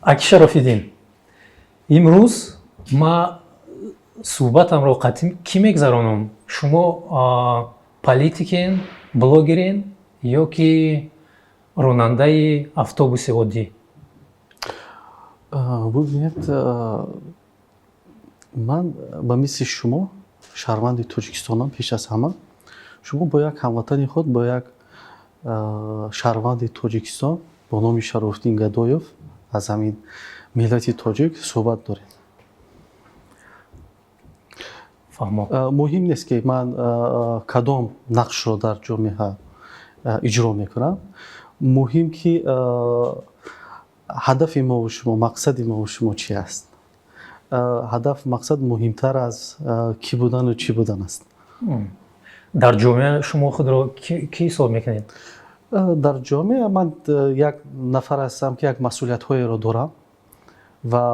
Аки Шарофиддин, имрӯз ма суҳбатамро қатъи кӣ мегзаронам? Шумо политикен, блогерен ё ки ронандаи автобуси оддӣ? Бубинед, ман ба мисли шумо шаҳрванди Тоҷикистонам. Пеш аз ҳама шумо бо як ҳамватани худ, бо як шаҳрванди Тоҷикистон бо номи Шарофиддин Гадоев аз ҳамин миллати тоҷик суҳбат доред. Фаҳмо. Муҳим нест, ки ман кадом нақшро дар ҷомеа иҷро мекунам. Муҳим, ки ҳадафи мову шумо, мақсади мову шумо чи аст. Ҳадаф, мақсад муҳимтар аз кӣ будану чӣ будан аст. Дар ҷомеа шумо худро кӣ ҳисоб мекунед? Дар ҷомеа ман як нафар ҳастам, ки як масъулиятҳоеро дорам ва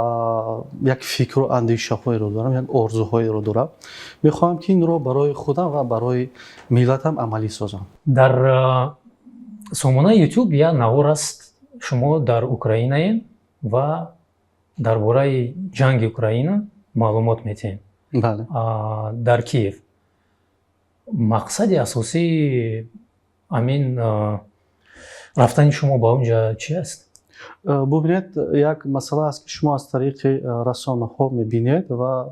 як фикру андешаҳоеро дорам, як орзуҳоеро дорам. Мехоҳам, ки инро барои худам ва барои миллатам амалӣ созам. Дар сомонаи Ютуб як навор аст, шумо дар Украинаед ва дар бораи ҷанги Украина маълумот медиҳед. Бале. Дар Киев. Мақсади асосии ҳамин рафтани шумо ба он ҷа чи аст? Бубинед, як масъала аст, ки шумо аз тариқи расонаҳо мебинед, ва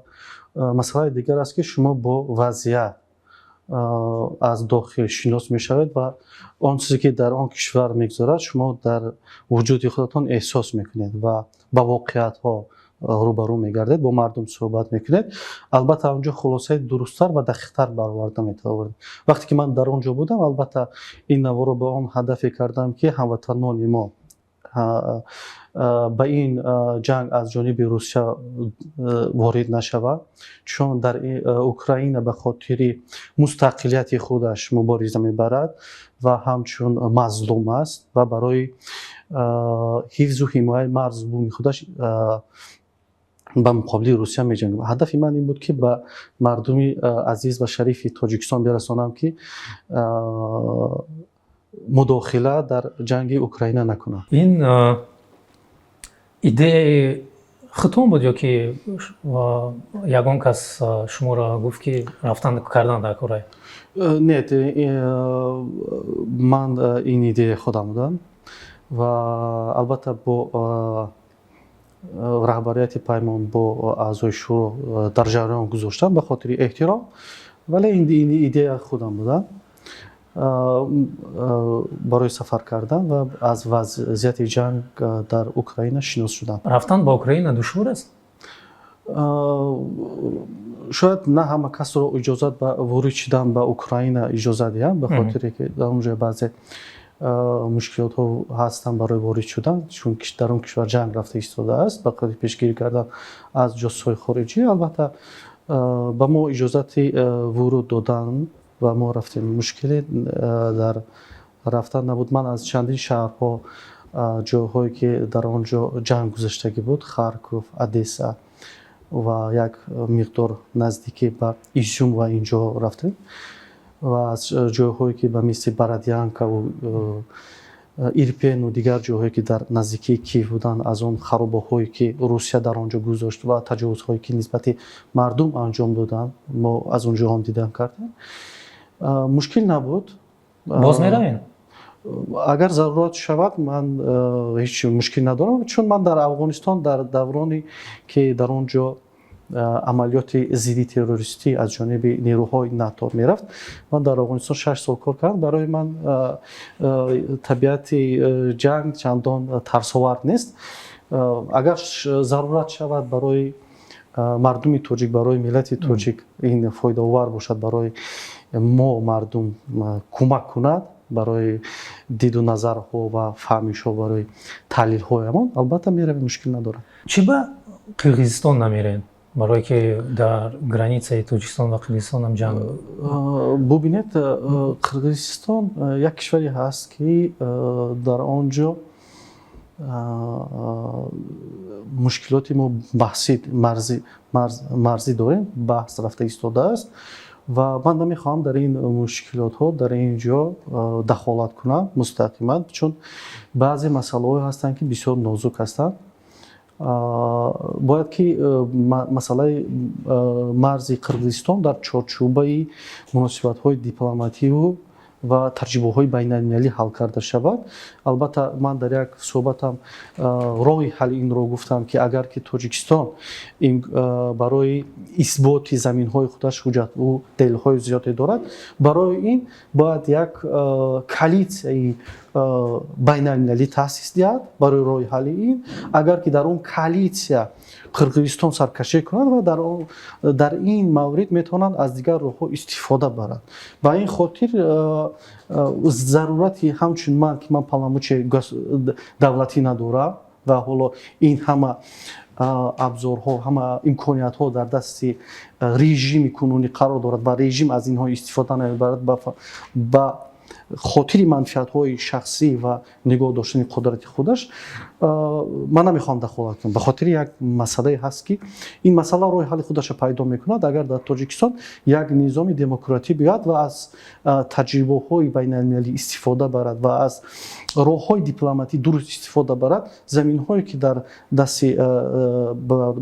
масъалаи дигар аст, ки шумо бо вазъият аз дохил шинос мешавед ва он чизе, ки дар он кишвар мегузарад, шумо дар вуҷуди худатон эҳсос мекунед ва ба воқеиятҳо рӯбарӯ мегардед, бо мардум суҳбат мекунед. Албатта, он ҷо хулосаи дурусттар ва дақиқтар бароварда метавонед. Вақте ки ман дар он ҷо будам, албатта, ин наворо ба он ҳадафе кардам, ки ҳамватанони мо ба ин ҷанг аз ҷониби Русия ворид нашавад, чун дар Украина ба хотири мустақилияти худаш мубориза мебарад ва ҳамчун мазлум аст ва барои ҳифзу ҳимояи марзу буми худаш ба муқобили Русия меҷангад. Ҳадафи ман ин буд, ки ба мардуми азиз ва шарифи Тоҷикистон бирасонам, ки мудохила дар ҷанги Украина накунанд. Ин идеяи худтон буд ё ки ягон кас шуморо гуфт, ки рафтан кардан дар кора? Не, ман ин идеяи худам будам ва албатта бо раҳбарияти Паймон, бо аъзои шӯро дар ҷараён гузоштам ба хотири эҳтиром, вале ин идея худам будам барои сафар кардан ва аз вазъияти ҷанг дар Украина шинос шудам. Рафтан ба Украина душвор аст? Шояд на ҳама касро иҷозат ба ворид шудан ба Украина иҷозат диҳанд, ба хотире ки дар он ҷо баъзе мушкилотҳо ҳастанд барои ворид шудан, чун дар он кишвар ҷанг рафта истодааст. Ба хотири пешгирӣ кардан аз ҷосусҳои хориҷӣ, албатта, ба мо иҷозати вуруд доданд ва мо рафтем. Мушкиле дар рафтан набуд. Ман аз чандин шаҳрҳо, ҷойҳое, ки дар он ҷо ҷанг гузаштагӣ буд, Харков, Одесса ва як миқдор наздикӣ ба Изюм ва ин ҷо рафтем ва аз ҷойҳое, ки ба мисли Бородянкаву Ирпену дигар ҷойҳое, ки дар наздикии Киев буданд, аз он харобаҳое, ки Русия дар он ҷо гузошт, ва таҷовузҳое, ки нисбати мардум анҷом доданд, мо аз он ҷо ҳам дидан кардем. Мушкил набуд. Боз меравем? Агар зарурат шавад, ман ҳеҷ мушкил надорам, чун ман дар Афғонистон дар давроне, ки дар он ҷо амалиёти зидди террористӣ аз ҷониби нерӯҳои НАТО мерафт, ман дар Афғонистон 6 сол кор кардам. Барои ман табиати ҷанг чандон тарсовар нест. Агар зарурат шавад, барои мардуми тоҷик, барои миллати тоҷик ин фоидаовар бошад, барои мо мардум кӯмак кунад, барои диду назарҳо ва фаҳмишҳо, барои таҳлилҳоямон, албатта, меравем, мушкил надорад. Чӣ ба Қирғизистон намерем, барое ки дар границаи Тоҷикистон ва Қирғизистон ҳам ҷанг? Бубинед, Қирғизистон як кишваре ҳаст, ки дар он ҷо мушкилоти мо баҳси марзӣ дорем, баҳс рафта истодааст ва ман намехоҳам дар ин мушкилотҳо дар ин ҷо дахолат кунам мустақиман, чун баъзе масъалаҳое ҳастанд, ки бисёр нозук ҳастанд. Бояд ки масъалаи марзи Қирғизистон дар чорчӯбаи муносибатҳои дипломативу ва таҷрибаҳои байналмилалӣ ҳал карда шавад. Албатта, ман дар як суҳбатам роҳи ҳалли инро гуфтам, ки агар ки Тоҷикистон барои исботи заминҳои худаш ҳуҷҷату далелҳои зиёде дорад, барои ин бояд як коалитсияи байналмилалӣ таъсис диҳад барои роҳи ҳалли ин. Агар ки дар он коалитсия Қирғизистон саркашӣ кунад ва дар ин маврид метавонанд аз дигар роҳҳо истифода баранд. Ба ин хотир зарурати ҳамчун ман, ки ман полномочияи давлатӣ надорам ва ҳоло ин ҳама абзорҳо, ҳама имкониятҳо дар дасти режими кунунӣ қарор дорад ва режим аз инҳо истифода намебарад ба хотири манфиатҳои шахсӣ ва нигоҳ доштани қудрати худаш, ман намехоҳам дахолат кунам. Ба хотири як масъалае ҳаст, ки ин масъала роҳи ҳалли худаша пайдо мекунад, агар дар Тоҷикистон як низоми демократӣ биёяд ва аз таҷрибаҳои байналмилалӣ истифода барад ва аз роҳҳои дипломатӣ дуруст истифода барад. Заминҳое, ки дар дасти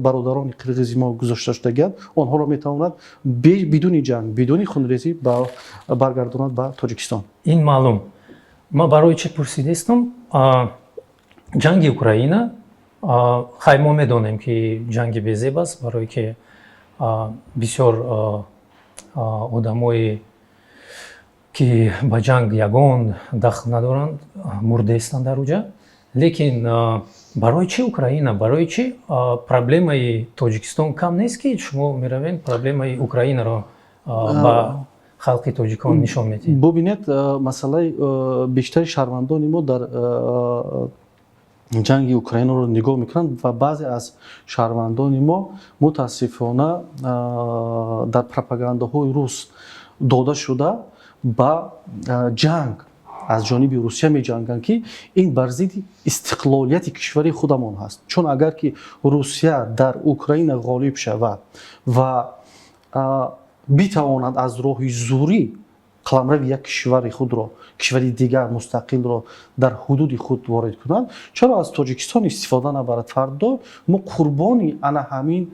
бародарони қирғизи мо гузошта шудагианд, онҳоро метавонад бидуни ҷанг, бидуни хунрезӣ баргардонад ба Тоҷикистон. Ин маълум. Ман барои чӣ пурсидистам? Ҷанги Украина, хай, мо медонем, ки ҷанги безеб аст, барое ки бисёр одамое, ки ба ҷанг ягон дахл надоранд, мурдаистанд дар уҷа. Лекин барои чӣ Украина? Барои чӣ? Проблемаи Тоҷикистон кам нест, ки шумо меравед, проблемаи Украинаро ба халқи тоҷикон нишон медиҳед? Бубинед, масъалаи бештари шаҳрвандони мо дар ҷанги Украинаро нигоҳ мекунанд ва баъзе аз шаҳрвандони мо, мутаассифона, дар пропагандаҳои рус дода шуда, ба ҷанг аз ҷониби Русия меҷанганд, ки ин бар зидди истиқлолияти кишвари худамон ҳаст. Чун агар ки Русия дар Украина ғолиб шавад ва битавонад аз роҳи зӯрӣ қаламрави як кишвари худро, кишвари дигар мустақилро дар ҳудуди худ ворид кунад, чаро аз Тоҷикистон истифода набарад? Фардо мо қурбони ана ҳамин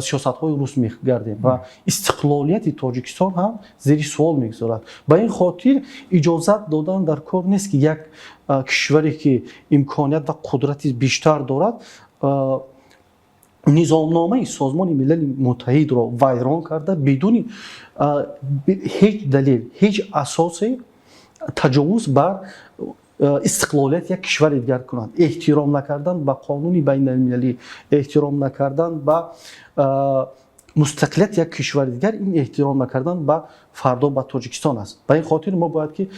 сиёсатҳои рус мегардем ва истиқлолияти Тоҷикистон ҳам зери суол мегузорад. Ба ин хотир иҷозат додан дар кор нест, ки як кишваре, ки имконият ва қудрати бештар дорад, низомномаи Созмони Милали Муттаҳидро вайрон карда, бидуни ҳеҷ далел, ҳеҷ асосе таҷовуз бар истиқлолияти як кишвари дигар кунанд. Эҳтиром накардан ба қонуни байналмилалӣ, эҳтиром накардан ба мустақилияти як кишвари дигар, ин эҳтиром накардан ба фардо ба Тоҷикистон аст. Ба ин хотир мо бояд ки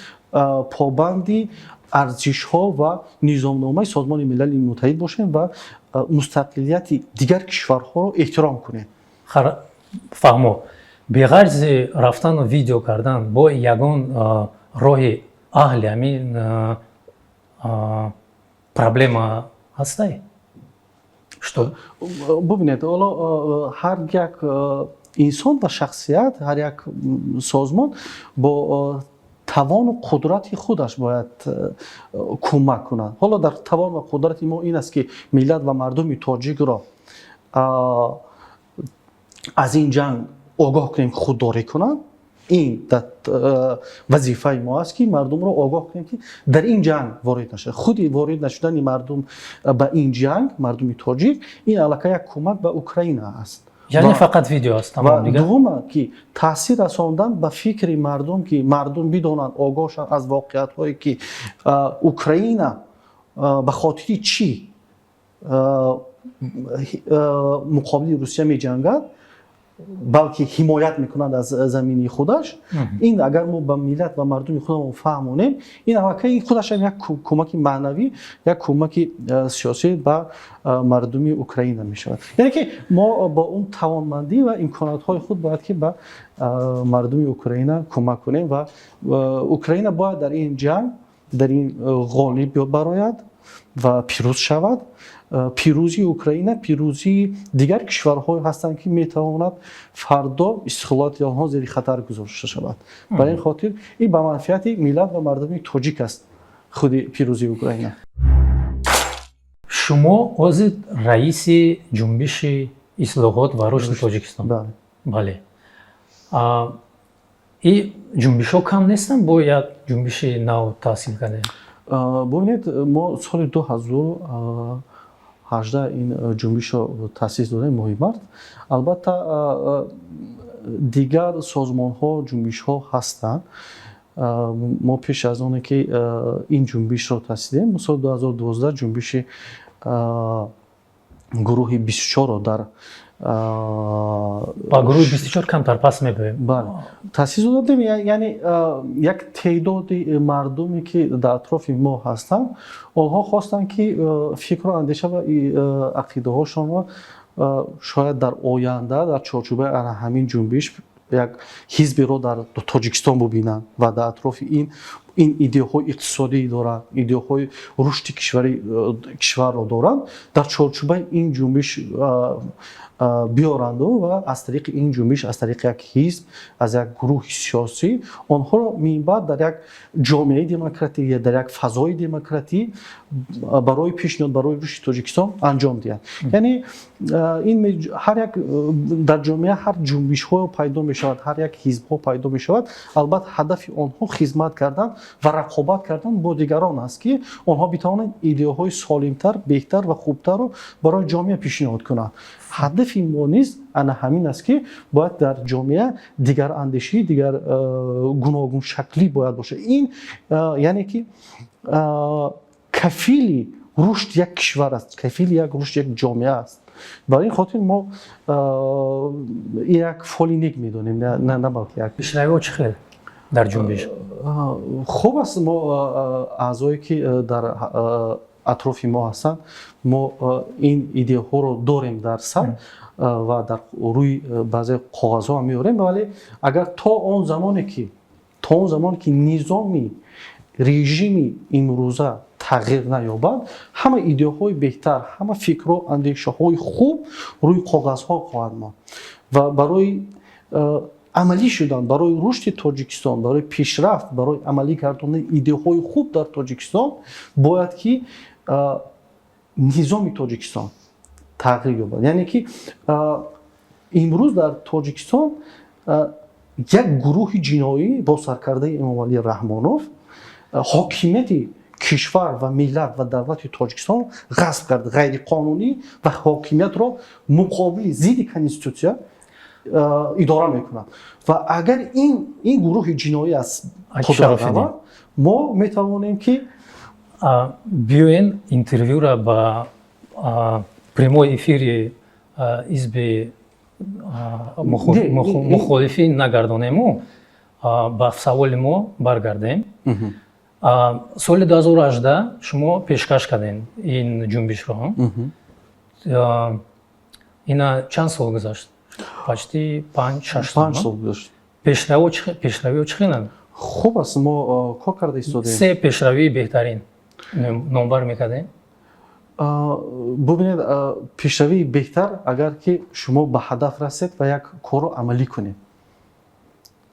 побанди арзишҳо ва низомномаи Созмони Милали Муттаҳид бошем ва мустақилияти дигар кишварҳоро эҳтиром кунем. Фаҳмо. Беғарзи рафтану видео кардан, бо ягон роҳи аҳли ҳамин проблема ҳастай? Что бубинед, ҳоло ҳар як инсон ва шахсият, ҳар як созмон бо тавону қудрати худаш бояд кӯмак кунад. Ҳоло дар тавон ва қудрати мо ин аст, ки миллат ва мардуми тоҷикро аз ин ҷанг огоҳ кунем, худдорӣ кунанд. Ин вазифаи мо аст, ки мардумро огоҳ кунем, ки дар ин ҷанг ворид нашавад. Худи ворид нашудани мардум ба ин ҷанг, мардуми тоҷик, ин аллакай як кӯмак ба Украина аст. Яъне фақат видео аст? Ва дуввума, ки таъсир расондан ба фикри мардум, ки мардум бидонанд, огоҳ шаванд аз воқеиятҳое, ки Украина ба хотири чӣ муқобили Русия меҷангад, балки ҳимоят мекунад аз замини худаш. Ин агар мо ба миллат ва мардуми худамон фаҳмонем, ин аллакай худашам як кӯмаки маънавӣ, як кӯмаки сиёсӣ ба мардуми Украина мешавад. Яъне ки мо бо он тавонмандӣ ва имкониятҳои худ бояд ки ба мардуми Украина кӯмак кунем ва Украина бояд дар ин ҷанг, дар ин ғолиб барояд ва пирӯз шавад. Пирӯзии Украина пирӯзии дигар кишварҳое ҳастанд, ки метавонад фардо истиқлолияти онҳо зери хатар гузошта шавад. Ба ин хотир ин ба манфиати миллат ва мардуми тоҷик аст, худи пирӯзии Украина. Шумо Шумо ҳозир раиси Ҷунбиши ислоҳот ва рушди Тоҷикистон. Бале, и ҷунбишҳо кам нестанд, бо як ҷунбиши нав таъсил кардем. Бубинед, мо соли 2018 ин ҷунбишро таъсис додем, моҳи март. Албатта, дигар созмонҳо, ҷунбишҳо ҳастанд. Мо пеш аз оне ки ин ҷунбишро таъсис диҳем, соли 2012 ҷунбиши гурӯҳи 24-ро дар Ба гурӯҳи 24 камтар пас мебиёем. Бале, таъсис додем. Яъне як теъдоди мардуме, ки дар атрофи мо ҳастанд, онҳо хостанд, ки фикру андеша ва ақидаҳошонро шояд дар оянда дар чорчӯбаи ана ҳамин ҷунбиш як ҳизберо дар Тоҷикистон бубинанд ва дар атрофи ин идеяҳои иқтисодӣ доранд, идеяҳои рушди кишварро доранд, дар чорчӯбаи ин ҷунбиш биёранду ва аз тариқи ин ҷунбиш, аз тариқи як ҳизб, аз як гурӯҳи сиёсӣ онҳоро минбаъд дар як ҷомеаи демократӣ ё дар як фазои демократӣ барои пешниҳод барои рушди Тоҷикистон анҷом диҳанд. Яъне ин ҳар як дар ҷомеа ҳар ҷунбишҳо пайдо мешавад, ҳар як ҳизбҳо пайдо мешавад. Албатта, ҳадафи онҳо хизмат кардан ва рақобат кардан бо дигарон аст, ки онҳо битавонанд идеяҳои солимтар, беҳтар ва хубтарро барои ҷомеа пешниҳод кунанд. Ҳадафи мо низ ана ҳамин аст, ки бояд дар ҷомеа дигарандешӣ, дигар гуногуншаклӣ бояд бошад. Ин яъне ки кафили рушди як кишвар аст, кафили як рушди як ҷомеа аст. Барои ин хотир мо як фоли нек медонем, на балки як Пешравиҳо чӣ хел дар ҷунбиш? Хуб аст. Мо аъзое, ки дар атрофи мо ҳастанд, мо ин идеяҳоро дорем дар сар ва дар рӯи баъзе коғазҳо ҳам меорем. Вале агар то он замоне ки низоми режими имрӯза тағйир наёбад, ҳама идеяҳои беҳтар, ҳама фикру андешаҳои хуб рӯи коғазҳо хоҳад монд ва барои амалӣ шудан, барои рушди Тоҷикистон, барои пешрафт, барои амалӣ гардонидани идеяҳои хуб дар Тоҷикистон бояд ки низоми Тоҷикистон тағйир ёбад. Яъне ки имрӯз дар Тоҷикистон як гурӯҳи ҷиноӣ бо саркардаи Эмомалӣ Раҳмонов ҳокимияти кишвар ва миллат ва давлати Тоҷикистон ғасб кард ғайриқонунӣ ва ҳокимиятро муқобили зидди конститутсия идора мекунад. Ва агар ин гурӯҳи ҷиноӣ аз қудрат равад, мо метавонем ки Биёен, интервюра ба прямой эфири ҳизби мухолифӣ нагардонему, ба саволи мо баргардем. Соли 2018 шумо пешкаш кардем ин ҷунбишро. Ина чанд сол гузашт? Почти 5-6 сол гузашт. Пешравиҳо чӣ хеланд? Хуб аст, мо кор карда истодем. Се пешравии беҳтарин номбар мекардем. Бубинед, пешравии беҳтар, агар ки шумо ба ҳадаф расед ва як корро амалӣ кунед,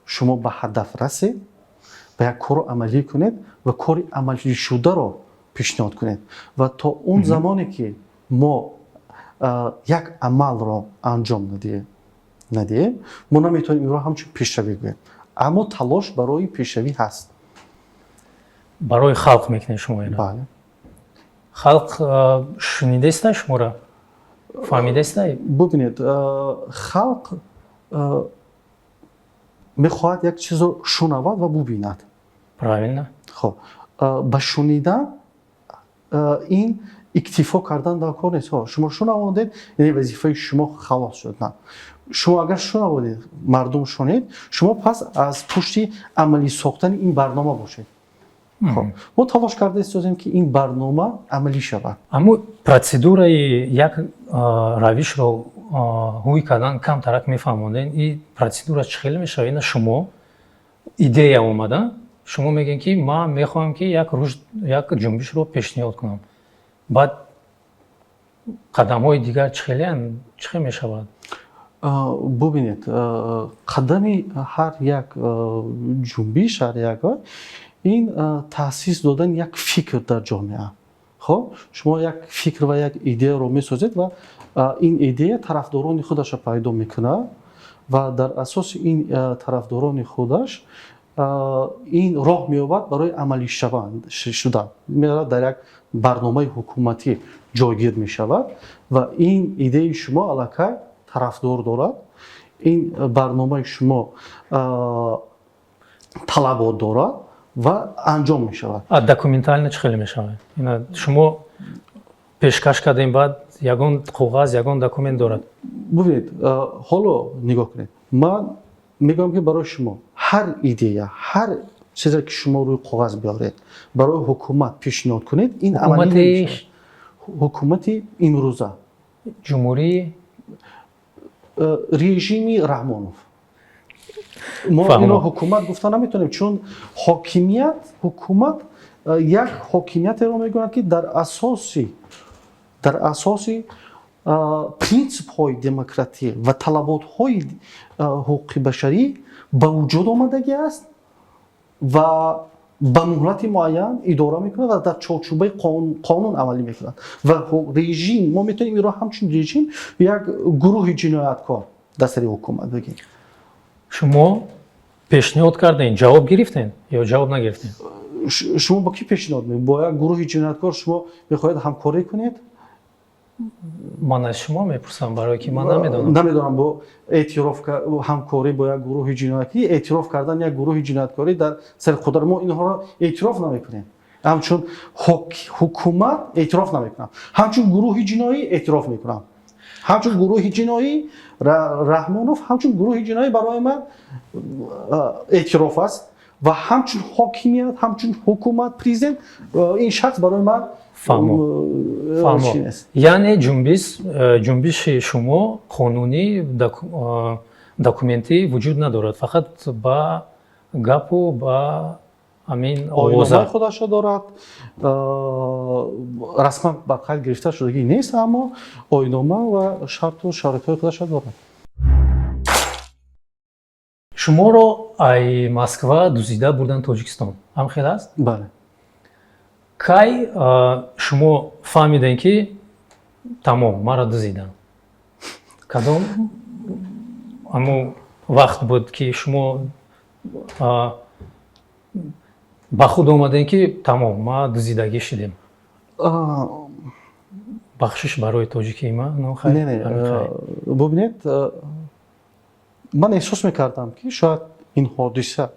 шумо ба ҳадаф расед ва як корро амалӣ кунед ва кори амалишударо пешниҳод кунед. Ва то он замоне ки мо як амалро анҷом надиҳем, мо наметавонем инро ҳамчун пешравӣ гӯем, аммо талош барои пешравӣ ҳаст. Барои халқ мекунед шумо инро? Бале. Халқ шунидаиста шуморо, фаҳмидаиста? Бубинед, халқ мехоҳад як чизро шунавад ва бубинад. Правильно. Хоб, ба шунидан ин иктифо кардан дар кор нест. Шумо шунаводед, яъне вазифаи шумо халос шуд? На, шумо агар шунаводед, мардум шунид, шумо пас аз пушти амалӣ сохтани ин барнома бошед. Хоб, мо талош карда истодем, ки ин барнома амалӣ шавад. Аммо процедураи як равишро ҳуй кардан камтарак мефаҳмондем. Ин процедура чӣ хеле мешавад? Ина шумо идея омада, шумо мегӯед, ки ман мехоҳам, ки як рушд, як ҷунбишро пешниҳод кунам. Баъд қадамҳои дигар чӣ хелеанд, чӣ хел мешавад? Бубинед, қадами ҳар як ҷунбиш, ҳар як ин таъсис додани як фикр дар ҷомеа. Хоб, шумо як фикр ва як идеяро месозед ва ин идея тарафдорони худашро пайдо мекунад ва дар асоси ин тарафдорони худаш ин роҳ меёбад барои амалӣ шудан, меравад, дар як барномаи ҳукуматӣ ҷойгир мешавад ва ин идеяи шумо аллакай тарафдор дорад, ин барномаи шумо талабот дорад ва анҷом мешавад. Документально чӣ хеле мешавад? Ина шумо пешкаш кардем, баъд ягон коғаз, ягон документ дорад? Бубинед, ҳоло нигоҳ кунед, ман мегӯям, ки барои шумо ҳар идея, ҳар чизе ки шумо рӯи коғаз биёред, барои ҳукумат пешниҳод кунед, ин амалӣ намешавад. Ҳукумати имрӯза. Ҷумҳурии? Режими Раҳмонов. Мо ино ҳукумат гуфта наметавонем, чун ҳокимият, ҳукумат як ҳокимиятеро мегӯянд, ки дар асоси принсипҳои демократӣ ва талаботҳои ҳуқуқи башарӣ ба вуҷуд омадагӣ аст ва ба муҳлати муайян идора мекунад ва дар чорчӯбаи қонун амалӣ мекунад. Ва режим, мо метавонем инро ҳамчун режим, як гурӯҳи ҷинояткор дар сари ҳукумат бигем. Шумо пешниҳод кардем, ҷавоб гирифтем ё ҷавоб нагирифтем? Шумо бо кӣ пешниҳод мекунед? Бо як гурӯҳи ҷинояткор шумо мехоҳед ҳамкорӣ кунед? Ман аз шумо мепурсам, барое ки ман намедонам. Намедонам, бо эътироф, ҳамкорӣ бо як гурӯҳи ҷиноятӣ, эътироф кардан як гурӯҳи ҷинояткорӣ дар сари қудрат, мо инҳоро эътироф намекунем. Ҳамчун ҳукумат эътироф намекунам, ҳамчун гурӯҳи ҷиноӣ эътироф мекунам. Ҳамчун гурӯҳи ҷиноӣ Раҳмонов, ҳамчун гурӯҳи ҷиноӣ барои ман эътироф аст ва ҳамчун ҳокимият, ҳамчун ҳукумат, президент, ин шахс барои ман Фаҳмо. Яъне ҷунбиши шумо қонунӣ, документӣ вуҷуд надорад, фақат ба гапу ба ҳамин овоза. Оиномаи худашро дорад, расман ба қайд гирифта шудагӣ нест, аммо оинома ва шарту шароитҳои худашро дорад. Шуморо ай Москва дузида бурдан Тоҷикистон, ҳам хел аст? Бале. Кай шумо фаҳмидем, ки тамом, маро дузидан? Кадом ҳамун вақт буд, ки шумо ба худ омадем, ки тамом, ма дузидагӣ шидем? Бахшиш барои тоҷикии ма. Не, не, бубинед, ман эҳсос мекардам, ки шояд ин ҳодиса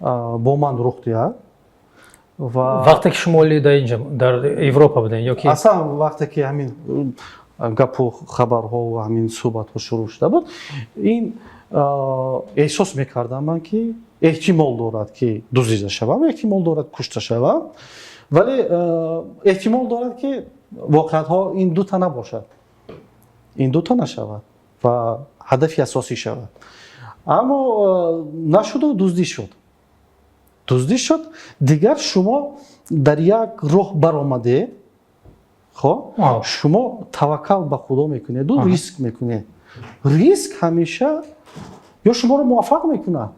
бо ман рух диҳад ва Вақте ки шумо дар инҷа, дар Европа будем ё ки? Аслан вақте ки ҳамин гапу хабарҳо ва ҳамин суҳбатҳо шурӯъ шуда буд, ин эҳсос мекардам ман, ки эҳтимол дорад, ки дуздида шавам, эҳтимол дорад, кушта шавам, вале эҳтимол дорад, ки воқеиятҳо ин дута набошад, ин дута нашавад ва ҳадафи асосӣ шавад. Аммо нашуду дуздӣ шуд, дуздӣ шуд. Дигар шумо дар як роҳ баромадед, хоб, шумо таваккал ба Худо мекунеду риск мекунед. Риск ҳамеша ё шуморо муваффақ мекунад,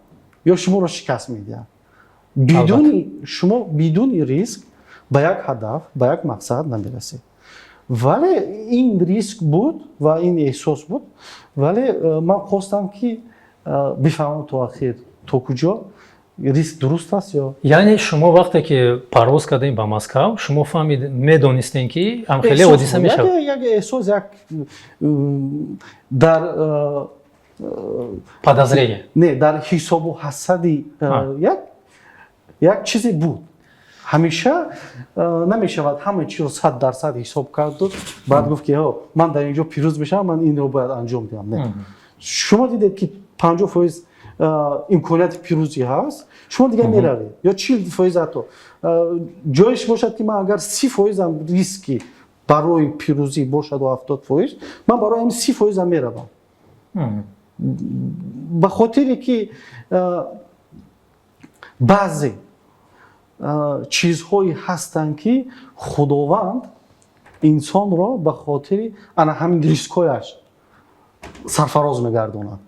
ё шуморо шикаст медиҳад. Бидуни шумо, бидуни риск ба як ҳадаф, ба як мақсад намерасед. Вале ин риск буд ва ин эҳсос буд, вале ман хостам, ки бифаҳмам то ахир, то куҷо риск дуруст аст ё Яъне шумо вақте ки парвоз кардем ба Москав, шумо фаҳмид, медонистем, ки ҳамхеле ҳодиса мешавад? Як эҳсос, як дар Подозрение. Не, дар ҳисобу ҳасади як чизе буд. Ҳамеша намешавад ҳама чизро 100% ҳисоб карду баъд гуфт, ки ман дар ин ҷо пирӯз мешавам, ман инро бояд анҷом диҳам. Не, шумо дидед, ки 50% имконияти пирӯзӣ ҳаст, шумо дигар меравед, ё 40% ҳатто ҷоеш бошад, ки ман агар 30%-ам риски барои пирӯзӣ бошаду 70%, ман барои ҳамин 30%-ам меравам, ба хотире ки баъзе чизҳое ҳастанд, ки Худованд инсонро ба хотири ана ҳамин рискҳояш сарфароз мегардонад.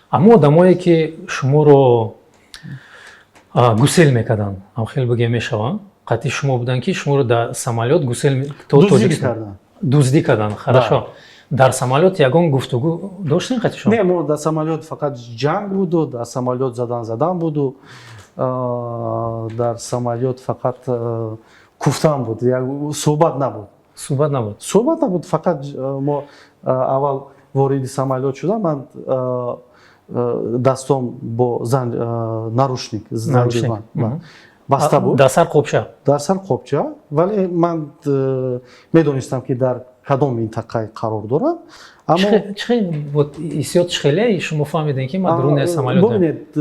Аммо одамое, ки шуморо гусел мекарданд, ҳам хел бигем мешаванд. Қати шумо буданд, ки шуморо дар самолёт гусел то Дуздӣ Тоҷикистон карданд. Дуздӣ карданд. Хорошо, дар самолёт ягон гуфтугӯ доштем қати шумо? Не, мо дар самолёт фақат ҷанг буду, дар самолёт задан буду, дар самолёт фақат куфтан буд, суҳбат набуд. Суҳбат набуд? Суҳбат набуд. Фақат мо аввал вориди самолёт шудам, ман дастом бо наручник, Наручник. баста буд. Дар сар қопча? Дар сар қопча, вале ман медонистам, ки дар кадом минтақа қарор дорам, аммо Чӣ вот ҳиссиёт, чӣ хеле шумо фаҳмидем, ки ман дуруни самолёт? Бубинед,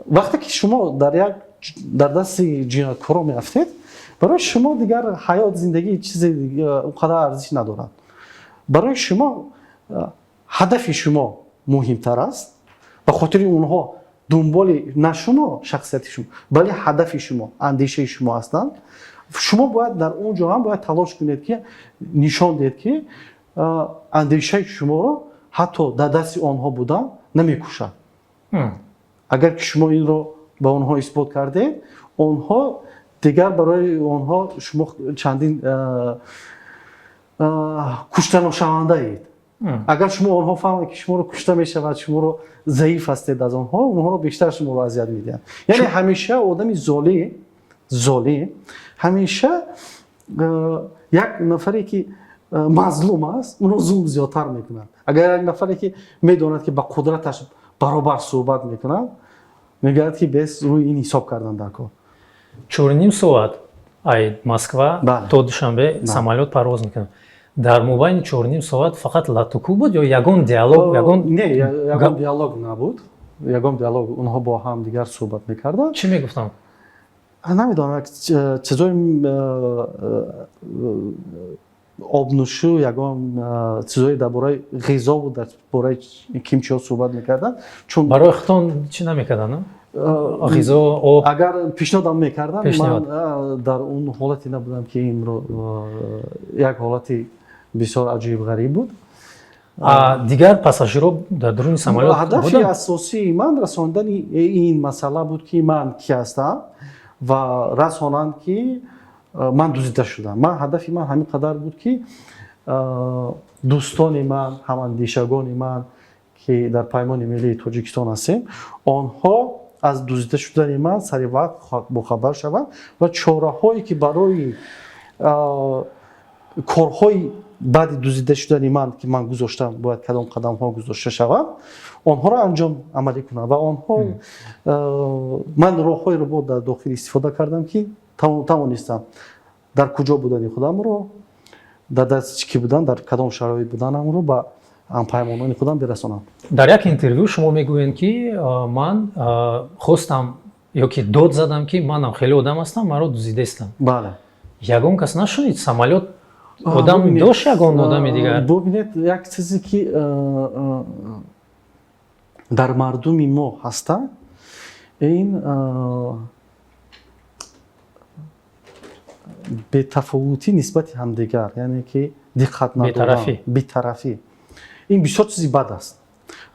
вақте ки шумо дар дасти ҷинояткоро меафтед, барои шумо дигар ҳаёт, зиндагӣ чизе он қадар арзиш надорад. Барои шумо ҳадафи шумо муҳимтар аст. Ба хотири онҳо дунболи на шумо, шахсияти шумо, бале ҳадафи шумо, андешаи шумо ҳастанд. Шумо бояд дар он ҷо ҳам бояд талош кунед, ки нишон диҳед, ки андешаи шуморо ҳатто дар дасти онҳо будан намекушад. Агар ки шумо инро ба онҳо исбот кардед, онҳо дигар, барои онҳо шумо чандин куштаношавандаед. Агар шумо онҳо фаҳманд, ки шуморо кушта мешавад, шуморо заиф ҳастед аз онҳо, онҳоро бештар шуморо азият медиҳанд. Яъне ҳамеша одами золим ҳамеша як нафаре ки мазлум аст, онро зулм зиёдтар мекунад. Агар як нафаре ки медонад, ки ба қудраташ баробар суҳбат мекунад, мегӯяд, ки бес рӯи ин ҳисоб кардан дар кор. 4,5 соат ай Москва то Душанбе самолёт парвоз мекунад. Дар мобайни 4,5 соат фақат латукӯб буд ё ягон диалог, ягон? Не, ягон диалог набуд, ягон диалог. Онҳо бо ҳам дигар суҳбат мекарданд. Чӣ мегуфтанд? Намедонам, чизои обнӯшу, ягон чизои дар бораи ғизову дар бораи кимчиҳо суҳбат мекарданд, чун Барои худтон чӣ намекарданд, ғизо, об? Агар пешниҳодам мекарданд, ман дар он ҳолате набудам, ки инро, як ҳолати бисёр аҷиб ғариб буд. Дигар пассажиро дар дуруни самолёт? Ҳадафи асосии ман расондани ин масъала буд, ки ман ки ҳастам ва расонанд, ки ман дуздида шудам. Ман ҳадафи ман ҳамин қадар буд, ки дӯстони ман, ҳамандешагони ман, ки дар Паймони миллии Тоҷикистон ҳастем, онҳо аз дуздида шудани ман сари вақт бохабар шаванд ва чораҳое, ки барои корҳои баъди дуздида шудани ман, ки ман гузоштам, бояд кадом қадамҳо гузошта шаванд, онҳоро анҷом, амалӣ кунанд. Ва онҳо, ман роҳҳоеро бо дар дохил истифода кардам, ки тавонистам дар куҷо будани худамро, дар дасти кӣ будан, дар кадом шароит буданамро ба ҳампаймонони худам бирасонам. Дар як интервю шумо мегӯед, ки ман хостам ё ки дод задам, ки манам хеле одам ҳастам, маро дуздидестам. Бале. Ягон кас нашунид? Самолёт одам дошт, ягон одами дигар? Бубинед, як чизе, ки дар мардуми мо ҳаста, ин бетафовутӣ нисбати ҳамдигар, яъне ки диққат надодан, бетарафӣ. Ин бисёр чизи бад аст.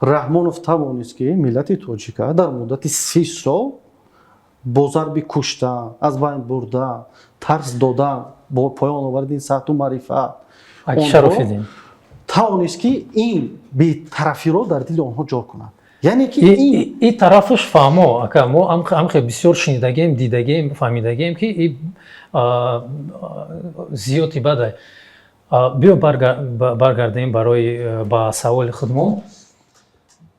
Раҳмонов тавонист, ки миллати тоҷика дар муддати 30 сол бо зарби куштан, аз байн бурдан, тарс додан, бо поён овардани саҳту маърифат тавонист, ки ин бетарафиро дар дили онҳо ҷо кунад. Яъне ки ин тарафаш фаҳмо, ака, мо амхе бисёр шунидагем, дидагем, фаҳмидагем, ки и зиёди бадай. Биё баргардем барои ба саволи худмон.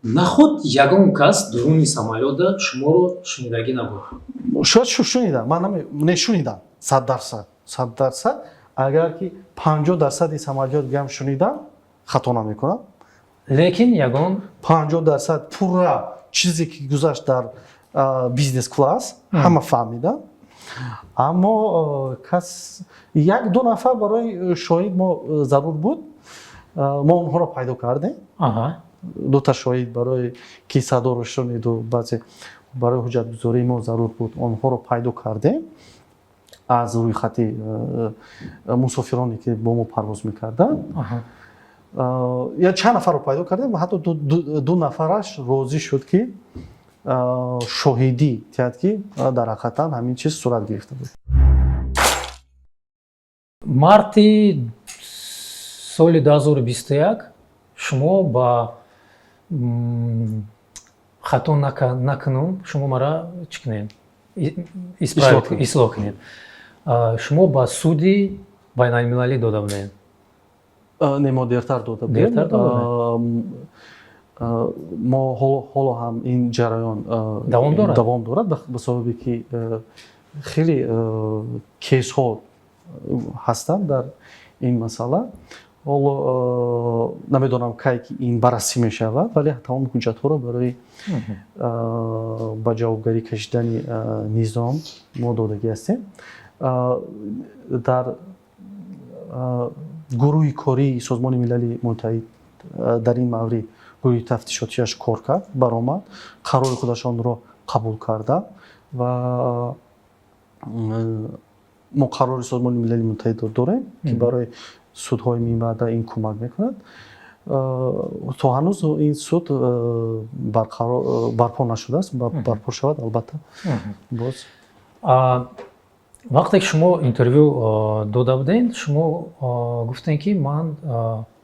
Наход ягон кас дуруни самолёта шуморо шунидагӣ набуд? Шояд шунидам, ман не шунидам 100%, 100%. Агар ки 50 дарсади самолёт гам шунидам, хато намекунам. Лекин ягон 50% пурра чизе, ки гузашт дар бизнес класс, ҳама фаҳмидам, аммо кас, як ду нафар барои шоҳид мо зарур буд, мо онҳоро пайдо кардем. Дута шоҳид, барои ки садоро шуниду баъзе барои ҳуҷҷатгузории мо зарур буд, онҳоро пайдо кардем аз рӯйхати мусофироне, ки бо мо парвоз мекарданд. Я чанд нафарро пайдо кардем ва ҳатто ду нафараш розӣ шуд, ки Шоҳидӣ диҳад, ки дар ҳақиқатан ҳамин чиз сурат гирифта буд. Марти соли 2021 шумо ба, хато накунум, шумо мара чӣ кунед, ислоҳ кунед, шумо ба суди байналмилалӣ дода будед. Не, мо дертар дода будем. Мо ҳоло ҳам ин ҷараён давом дорад. Давом дорад, ба сабабе ки хеле кейсҳо ҳастанд дар ин масъала. Ҳоло намедонам, кай ки ин баррасӣ мешавад, вале тамоми ҳуҷҷатҳоро барои ба ҷавобгарӣ кашидани низом мо додагӣ ҳастем. Дар гурӯҳи кории Созмони Милали Муттаҳид дар ин маврид гурӯҳи тафтишотияш кор кард, баромад, қарори худашонро қабул карда ва мо қарори Созмони Милали Муттаҳидро дорем, ки барои судҳои минбаъда ин кӯмак мекунад. То ҳанӯз ин суд барпо нашудааст. Барпо шавад, албатта, боз. Вақте ки шумо интервю дода будед, шумо гуфтем, ки ман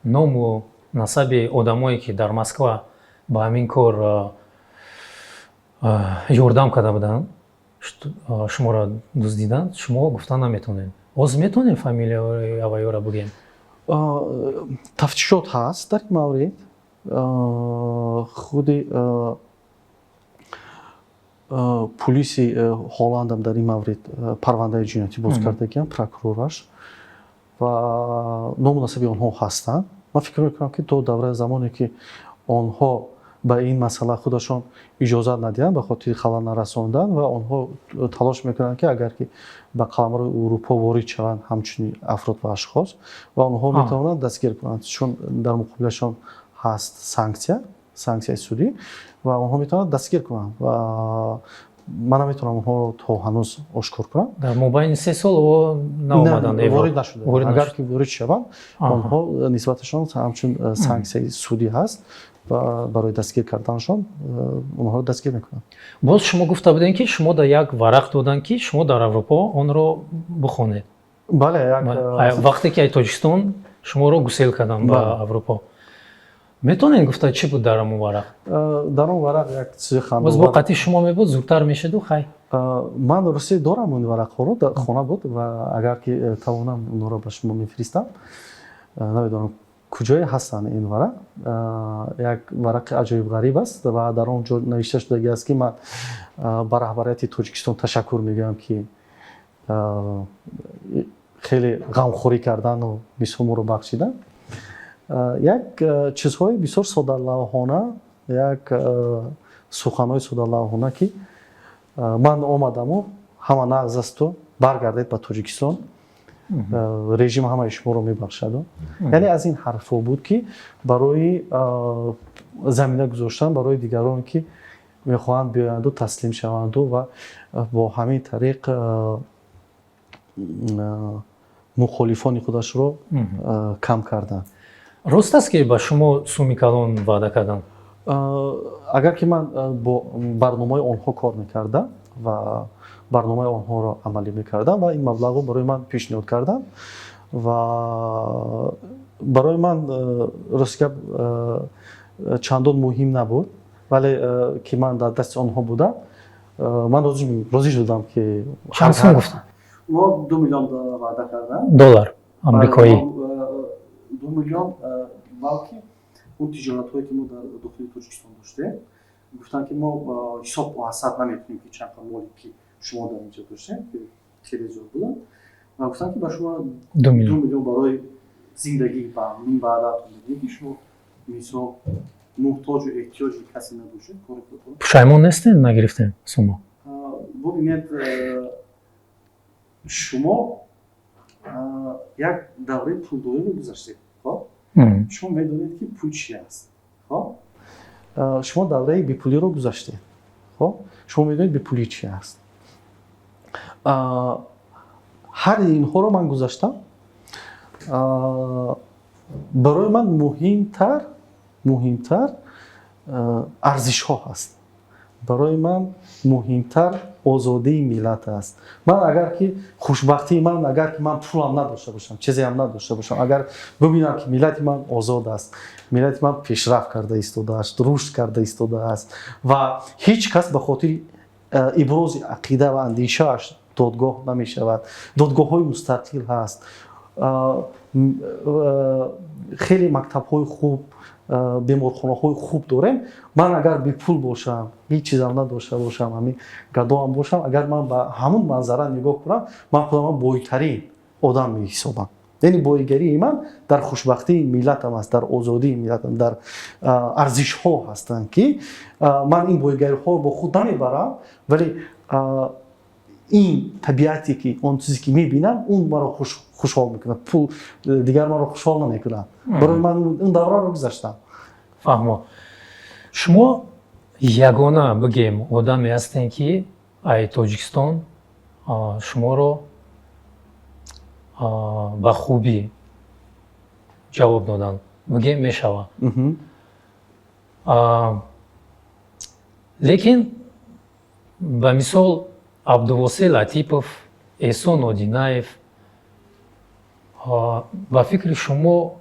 ному насаби одамое, ки дар Москва ба ҳамин кор ёрдам карда буданд, шуморо дуздиданд, шумо гуфта наметонед. Ҳозир метавонем фамилияи авайёро бигӯем? Тафтишот ҳаст дар ин маврид. Худи пулиси Ҳолландам дар ин маврид парвандаи ҷиноятӣ боз кардагиам, прокурораш, ва ному насаби онҳо ҳастанд. Ман фикр мекунам, ки то давраи замоне ки онҳо ба ин масъала худашон иҷозат надиҳанд, ба хотири халал нарасондан, ва онҳо талош мекунанд, ки агар ки ба қаламрави Урупо ворид шаванд ҳамчунин афрод ва ашхос, ва онҳо метавонанд дастгир кунанд, чун дар муқобилашон ҳаст санксия, санксияи судӣ, ва онҳо метавонанд дастгир кунанд ва ман наметавонам онҳоро то ҳанӯз ошкор кунам. Дар мобайни 3 сол наомаданд? Ворид нашуда. Агар ки ворид шаванд, онҳо нисбаташон ҳамчун санксияи судӣ ҳаст ва барои дастгир карданашон онҳоро дастгир мекунанд. Боз шумо гуфта будем, ки шумо дар як варақ доданд, ки шумо дар Аврупо онро бихонед. Бале. Вақте ки ай Тоҷикистон шуморо гусел карданд ба Аврупо, метавонед гуфта, чӣ буд дар ҳамон варақ? Дар он варақ як чизи Боз бо қатъи шумо мебуд, зудтар мешуду хай. Ман рости дорам он варақҳоро, дар хона буд, ва агар ки тавонам, онҳоро ба шумо мефиристам. Намедонам, куҷое ҳастанд ин варақ. Як варақи аҷоиб ғариб аст ва дар он ҷо навишта шудагӣ аст, ки ман ба раҳбарияти Тоҷикистон ташаккур мегӯям, ки хеле ғамхорӣ кардану бисёр моро бахшиданд. Як чизҳои бисёр соддалавҳона, як суханҳои соддалавҳона, ки ман омадаму ҳама нағз асту, баргардед ба Тоҷикистон, режим ҳамаи шуморо мебахшаду, яъне аз ин ҳарфҳо буд, ки барои замина гузоштан барои дигарон, ки мехоҳанд биёянду таслим шаванду ва бо ҳамин тариқ мухолифони худашро кам карданд. Рост аст, ки ба шумо суми калон ваъда карданд? Агар ки ман бо барномаи онҳо кор мекардам ва барномаи онҳоро амалӣ мекардам ва ин маблағро барои ман пешниҳод карданд, ва барои ман, рости гап, чандон муҳим набуд, вале ки ман дар дасти онҳо будам, ман розӣ шудам, ки Чанд сум гуфтанд? Мо 2 миллион ваъда кардам. Доллар амрикоӣ? 2 миллион, балки он тиҷоратҳое, ки мо дар дохили Тоҷикистон доштем, гуфтанд, ки мо ҳисоб ҳасаб намекунем, ки чанд моле ки шумо дар инҷо доштем, ки хеле зиёд буданд, ва гуфтанд, ки ба шумо 2 миллион барои зиндагӣ ба минбаъдатон медиҳем, ки шумо мисол муҳтоҷу эҳтиёҷи касе набошед, кори худатон. Пушаймон нестед, нагирифтем сумо? Бубинед, шумо як давраи пулдориро гузаштед, хоб? Шумо медонед, ки пул чи аст, хоб? Шумо давраи бепулиро гузаштед, хоб? Шумо медонед, бепулӣ чи аст. Ҳари инҳоро ман гузаштам. Барои ман муҳимтар арзишҳо ҳаст. Барои ман муҳимтар озодии миллат аст. Ман агар ки хушбахтии ман, агар ки ман пулам надошта бошам, чизеам надошта бошам, агар бибинам, ки миллати ман озод аст, миллати ман пешрафт карда истодааст, рушд карда истодааст ва ҳеҷ кас ба хотири ибрози ақида ва андешааш додгоҳ намешавад, додгоҳҳои мустақил ҳаст, хеле мактабҳои хуб, беморхонаҳои хуб дорем, ман агар бепул бошам, ҳеҷ чизам надошта бошам, ҳамин гадоам бошам, агар ман ба ҳамун манзара нигоҳ кунам, ман худамро бойтарин одам меҳисобам. Яъне боигарии ман дар хушбахтии миллатам аст, дар озодии миллатам, дар арзишҳо ҳастанд, ки ман ин боигариҳоро бо худ намебарам, вале ин табиате, ки он чизе ки мебинам, он маро хушҳол мекунад. Пул дигар маро хушҳол намекунад. Барои ман он давраро гузаштам. Фаҳмо. Шумо ягона, бигем, одаме ҳастем, ки ай Тоҷикистон шуморо ба хубӣ ҷавоб доданд, бигем, мешавад. Лекин, ба мисол, Абдувосе Латипов, Эҳсон Одинаев, ба фикри шумо,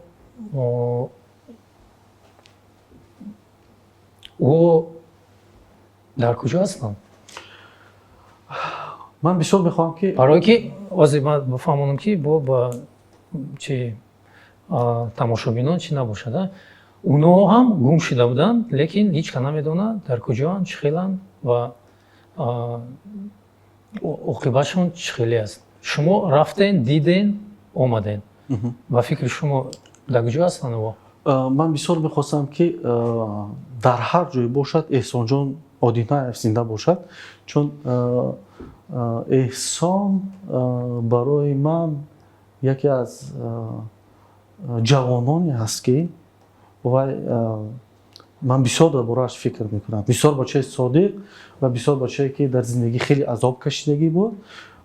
ӯ дар куҷо ҳастанд? Ман бисёр мехоҳам, ки Барое ки ҳозир ман бифаҳмонам, ки бо ба чи тамошобинон чӣ набошад, онҳо ҳам гум шуда буданд, лекин ҳеҷ ка намедонад, дар куҷоанд, чӣ хеланд ва оқибатшон чӣ хеле аст. Шумо рафтен, диден, омаден. Ба фикри шумо, дар куҷо ҳастанд ӯ? Ман бисёр мехостам, ки дар ҳар ҷое бошад, Эҳсонҷон Одинаев зинда бошад, чун Эҳсон барои ман яке аз ҷавононе ҳаст, ки вай ман бисёр дар борааш фикр мекунам. Бисёр бачаи содиқ ва бисёр бачае, ки дар зиндагӣ хеле азоб кашидагӣ буд.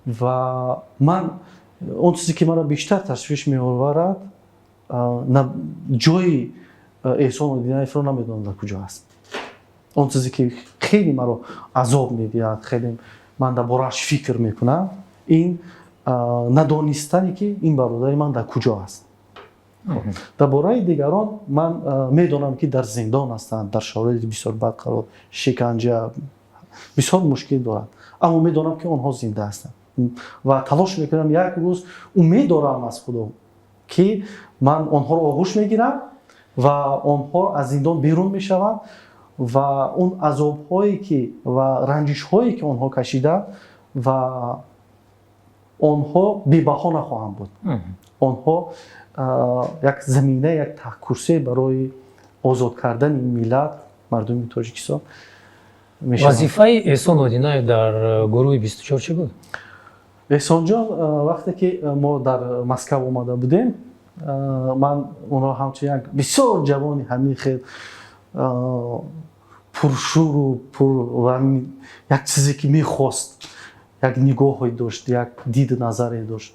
Ва ман он чизе, ки маро бештар ташвиш меоварад, ҷои Эҳсон Одинаевро намедонам, дар куҷо аст. Он чизе, ки хеле маро азоб медиҳад, хеле ман дар борааш фикр мекунам, ин надонистане, ки ин бародари ман дар куҷо аст. Дар бораи дигарон ман медонам, ки дар зиндон ҳастанд, дар шароити бисёр бад қарор, шиканҷа, бисёр мушкил доранд, аммо медонам, ки онҳо зинда ҳастанд ва талош мекунам, як рӯз умед дорам аз Худо, ки ман онҳоро оғӯш мегирам ва онҳо аз зиндон берун мешаванд ва он азобҳое ки ва ранҷишҳое, ки онҳо кашиданд, ва онҳо бебаҳо нахоҳанд буд. Онҳо як замина, як таҳкурсие барои озод кардани миллат, мардуми Тоҷикистон мешаванд. Вазифаи Эҳсон Одинаев дар гурӯҳи 24 чӣ буд? Эҳсонҷон, вақте ки мо дар Москав омада будем, ман онро ҳамчун як бисёр ҷавони ҳамин хел пуршӯру пур ва як чизе, ки мехост, як нигоҳе дошт, як диду назаре дошт,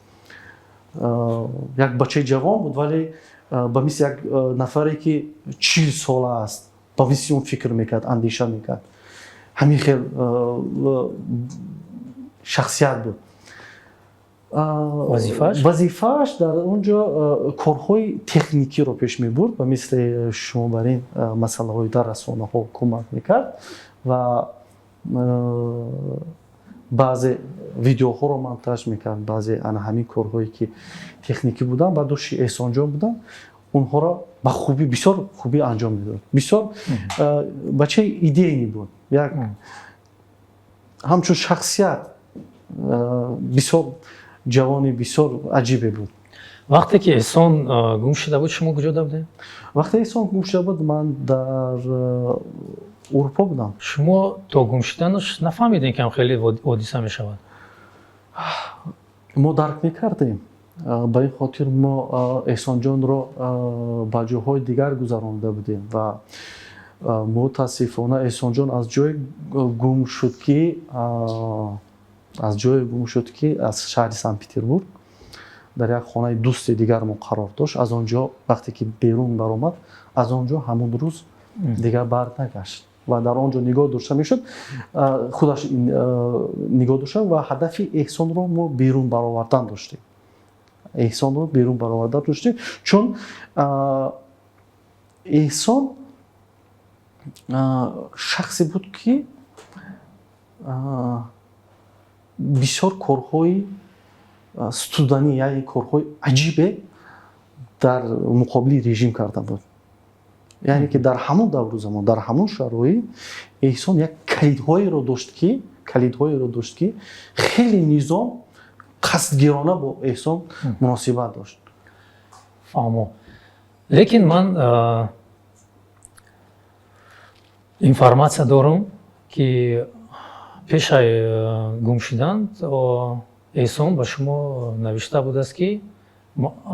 як бачаи ҷавон буд, вале ба мисли як нафаре, ки 40 сола аст, ба мисли он фикр мекард, андеша мекард. Ҳамин хел шахсият буд. Вазифааш? Вазифааш дар он ҷо корҳои техникиро пеш мебурд ва мисли шумо бар ин масъалаҳои дар расонаҳо кӯмак мекард ва баъзе видеоҳоро монтаж мекард, баъзе ана ҳамин корҳое, ки техникӣ буданд, ба души Эҳсонҷон буданд, онҳоро ба хубӣ, бисёр хубӣ анҷом медод. Бисёр бачаи идейный буд, як ҳамчун шахсият бисёр ҷавони бисёр аҷибе буд. Вақте ки Эҳсон гум шуда буд, шумо куҷода будед? Вақте Эҳсон гум шуда буд, ман дар Урупо будам. Шумо то гум шуданаш нафаҳмидем, ки ҳам хеле ҳодиса мешавад? Мо дарк мекардем. Ба ин хотир мо Эҳсонҷонро ба ҷоҳои дигар гузаронда будем ва мутаассифона Эҳсонҷон аз ҷое гум шуд, ки аз шаҳри Санкт Петербург дар як хонаи дӯсти дигармон қарор дошт. Аз он ҷо вақте ки берун баромад, аз он ҷо ҳамон рӯз дигар барнагашт. Ва дар он ҷо нигоҳ дошта мешуд, худаш нигоҳ дошта, ва ҳадафи Эҳсонро мо берун баровардан доштем. Эҳсонро берун баровардан доштем, чун Эҳсон шахсе буд, ки бисёр корҳои студанӣ, яъне корҳои аҷибе дар муқобили режим карда буд. Яъне ки дар ҳамон давру замон, дар ҳамон шароит Эҳсон як калидҳоеро дошт, ки хеле низом қасдгирона бо Эҳсон муносибат дошт. Фаҳмо, лекин ман информация дорам, ки пешаи гум шудан Эҳсон ба шумо навишта будааст, ки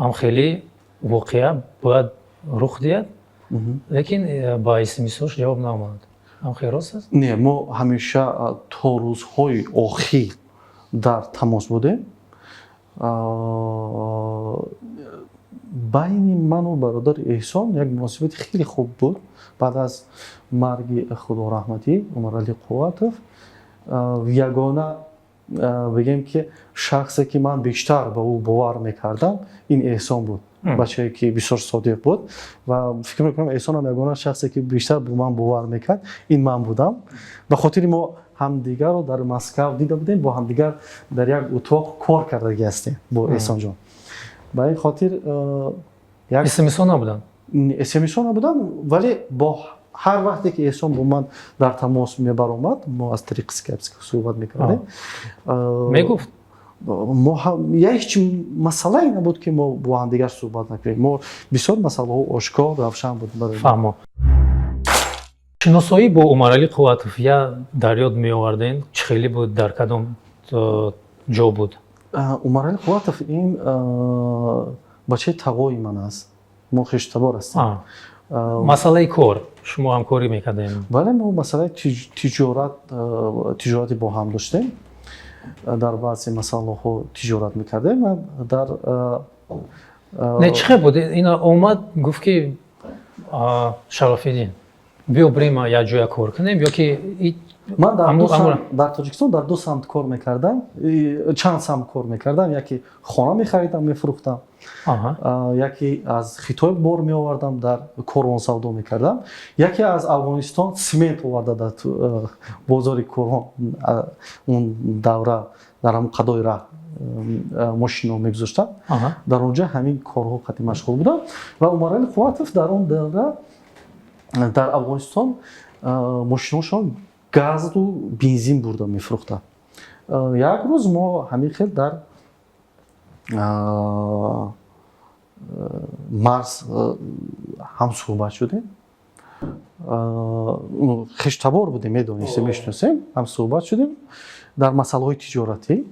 ҳамхеле воқеа бояд рух диҳад, лекин ба смсош ҷавоб наомад. Ҳамхел рост аст? Не, мо ҳамеша то рӯзҳои охир дар тамос будем. Байни ману бародари Эҳсон як муносибати хеле хуб буд. Баъд аз марги, худо раҳматӣ, Умаралӣ Қувватов, ягона, бигем, ки шахсе, ки ман бештар ба ӯ бовар мекардам, ин Эҳсон буд, бачае ки бисёр содиқ буд. Ва фикр мекунам, Эҳсонам ягона шахсе, ки бештар ба ман бовар мекард, ин ман будам, ба хотири мо ҳамдигарро дар Москав дида будем, бо ҳамдигар дар як утоқ кор кардагӣ ҳастем бо Эҳсонҷон. Ба ин хотир смсо набуданд? Смсо набуданд, вале бо ҳар вақте ки Эҳсон бо ман дар тамос мебаромад, мо аз тариқи скайп суҳбат мекардем. Мегуфт? Мо я ҳеҷ масъалае набуд, ки мо бо ҳамдигар суҳбат накунем. Мо бисёр масъалаҳо ошкор, равшан буд. Фаҳмо. Шиносоӣ бо Умаралӣ Қувватов я дар ёд меовардем, чӣ хеле буд, дар кадом ҷо буд? Умаралӣ Қувватов ин бачаи тағои ман аст, мо хештабор ҳастем. Масъалаи кор шумо ҳамкорӣ мекардем? Бале, мо масъалаи тиҷорат, тиҷорати бо ҳам доштем, дар баъзе масъалаҳо тиҷорат мекардем. Дар Не, чӣ хел буд? Ина омад, гуфт, ки Шарофиддин, биё, бирем, як ҷоя кор кунем, ё ки? Ман дар Тоҷикистон дар ду самт кор мекардам, чанд самт кор мекардам. Яке хона мехаридам, мефурӯхтам, яке аз Хитой бор меовардам, дар корвон савдо мекардам, яке аз Афғонистон симент оварда, дар бозори корвон он давра дар ҳамн қадои раҳ мошино мегузоштам. Дар он ҷо ҳамин корҳо қатъи машғул будам. Ва Умарали Қувватов дар он давра дар Афғонистон мошиношон газу бензин бурда мефурӯхтанд. Як рӯз мо ҳамин хел дар марз ҳамсӯҳбат шудем. Хештабор будем, медонистем, мешиносем. Ҳамсӯҳбат шудем дар масъалаҳои тиҷоратӣ.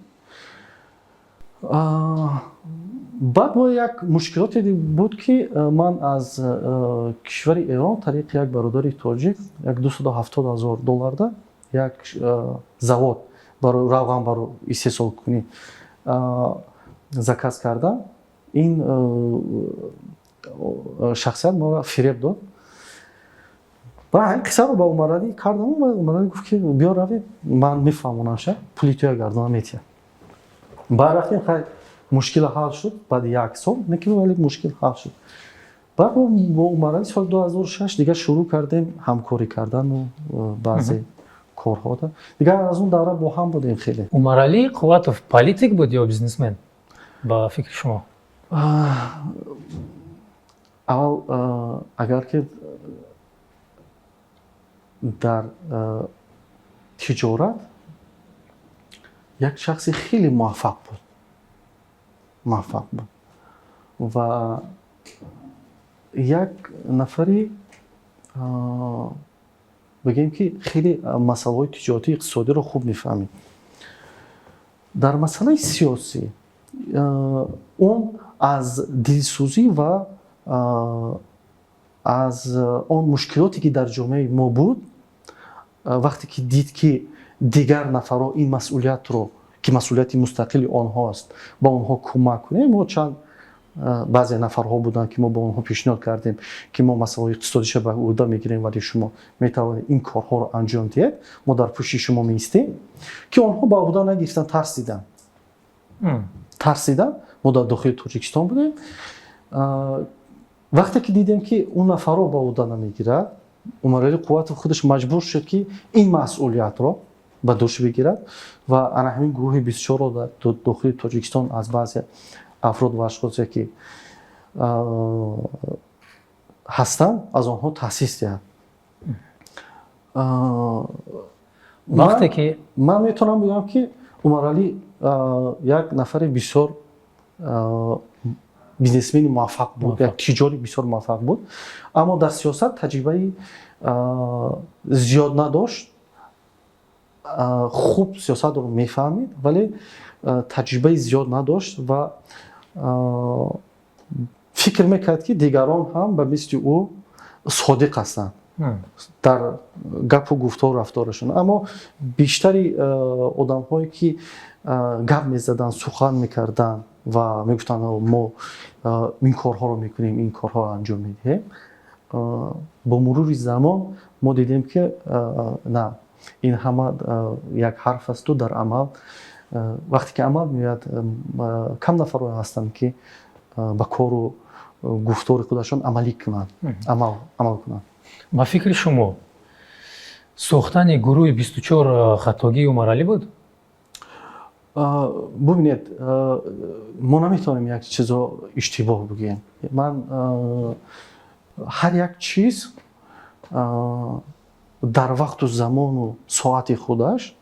Баъд бо як мушкилоте буд, ки ман аз кишвари Эрон тариқи як бародари тоҷик як 270 000 долларда як завод барои равған, барои истеҳсолкунӣ заказ кардам. Ин шахсият моро фиреб дод. Ва ҳамин қиссаро ба Умаралӣ кардам. Умаралӣ гуфт, ки биё, равем, ман мефаҳмонамша, пули туя гардона метиҳам. Баъд рафтем, хай, мушкил ҳал шуд баъди як сол, неки вале мушкил ҳал шуд. Баъд бо Умаралӣ соли 2006 дигар шурӯъ кардем ҳамкорӣ кардану баъзе корҳо. Дигар аз он давра бо ҳам будем хеле. Умаралӣ Қувватов политик буд ё бизнесмен, ба фикри шумо? Аввал, агар ки дар тиҷорат як шахси хеле муваффақ буд ва як нафари, бигем, ки хеле масъалаҳои тиҷоратии иқтисодиро хуб мефаҳмид. Дар масъалаи сиёсӣ он аз дилсӯзӣ ва аз он мушкилоте, ки дар ҷомеаи мо буд, вақте ки дид, ки дигар нафарҳо ин масъулиятро, ки масъулияти мустақили онҳоаст, ба онҳо кӯмак кунем, мо чанд Баъзе нафарҳо буданд, ки мо ба онҳо пешниҳод кардем, ки мо масъалаҳои иқтисодиша ба уҳда мегирем, вале шумо метавонед ин корҳоро анҷом диҳед, мо дар пушти шумо меистем, ки онҳо ба уҳда нагирифтанд, тарсиданд. Тарсиданд. Мо дар дохили Тоҷикистон будем. Вақте ки дидем, ки он нафарро ба уҳда намегирад, Умаралӣ Қувватов худаш маҷбур шуд, ки ин масъулиятро ба дӯш бигирад ва ана ҳамин гурӯҳи 24-ро дар дохили Тоҷикистон аз баъзе афрод ва ашхосе, ки ҳастанд, аз онҳо таъсис диҳад. Вақте ки Ман метавонам бигӯям, ки Умаралӣ як нафари бисёр бизнесмени муваффақ буд, як тиҷори бисёр муваффақ буд, аммо дар сиёсат таҷрибаи зиёд надошт. Хуб сиёсатро мефаҳмид, вале таҷрибаи зиёд надошт ва фикр мекард, ки дигарон ҳам ба мисли ӯ содиқ ҳастанд дар гапу гуфтору рафторашон. Аммо бештари одамҳое, ки гап мезаданд, сухан мекарданд ва мегуфтанд, мо ин корҳоро мекунем, ин корҳоро анҷом медиҳем, бо мурури замон мо дидем, ки на, ин ҳама як ҳарф асту дар амал, вақте ки амал меояд, кам нафарое ҳастанд, ки ба кору гуфтори худашон амалӣ кунанд, амал кунанд. Ба фикри шумо, сохтани гурӯҳи 24 хатогии Умаралӣ буд? Бубинед, мо наметавонем як чизро иштибоҳ бигӯем. Ман ҳар як чиз дар вақту замону соати худаш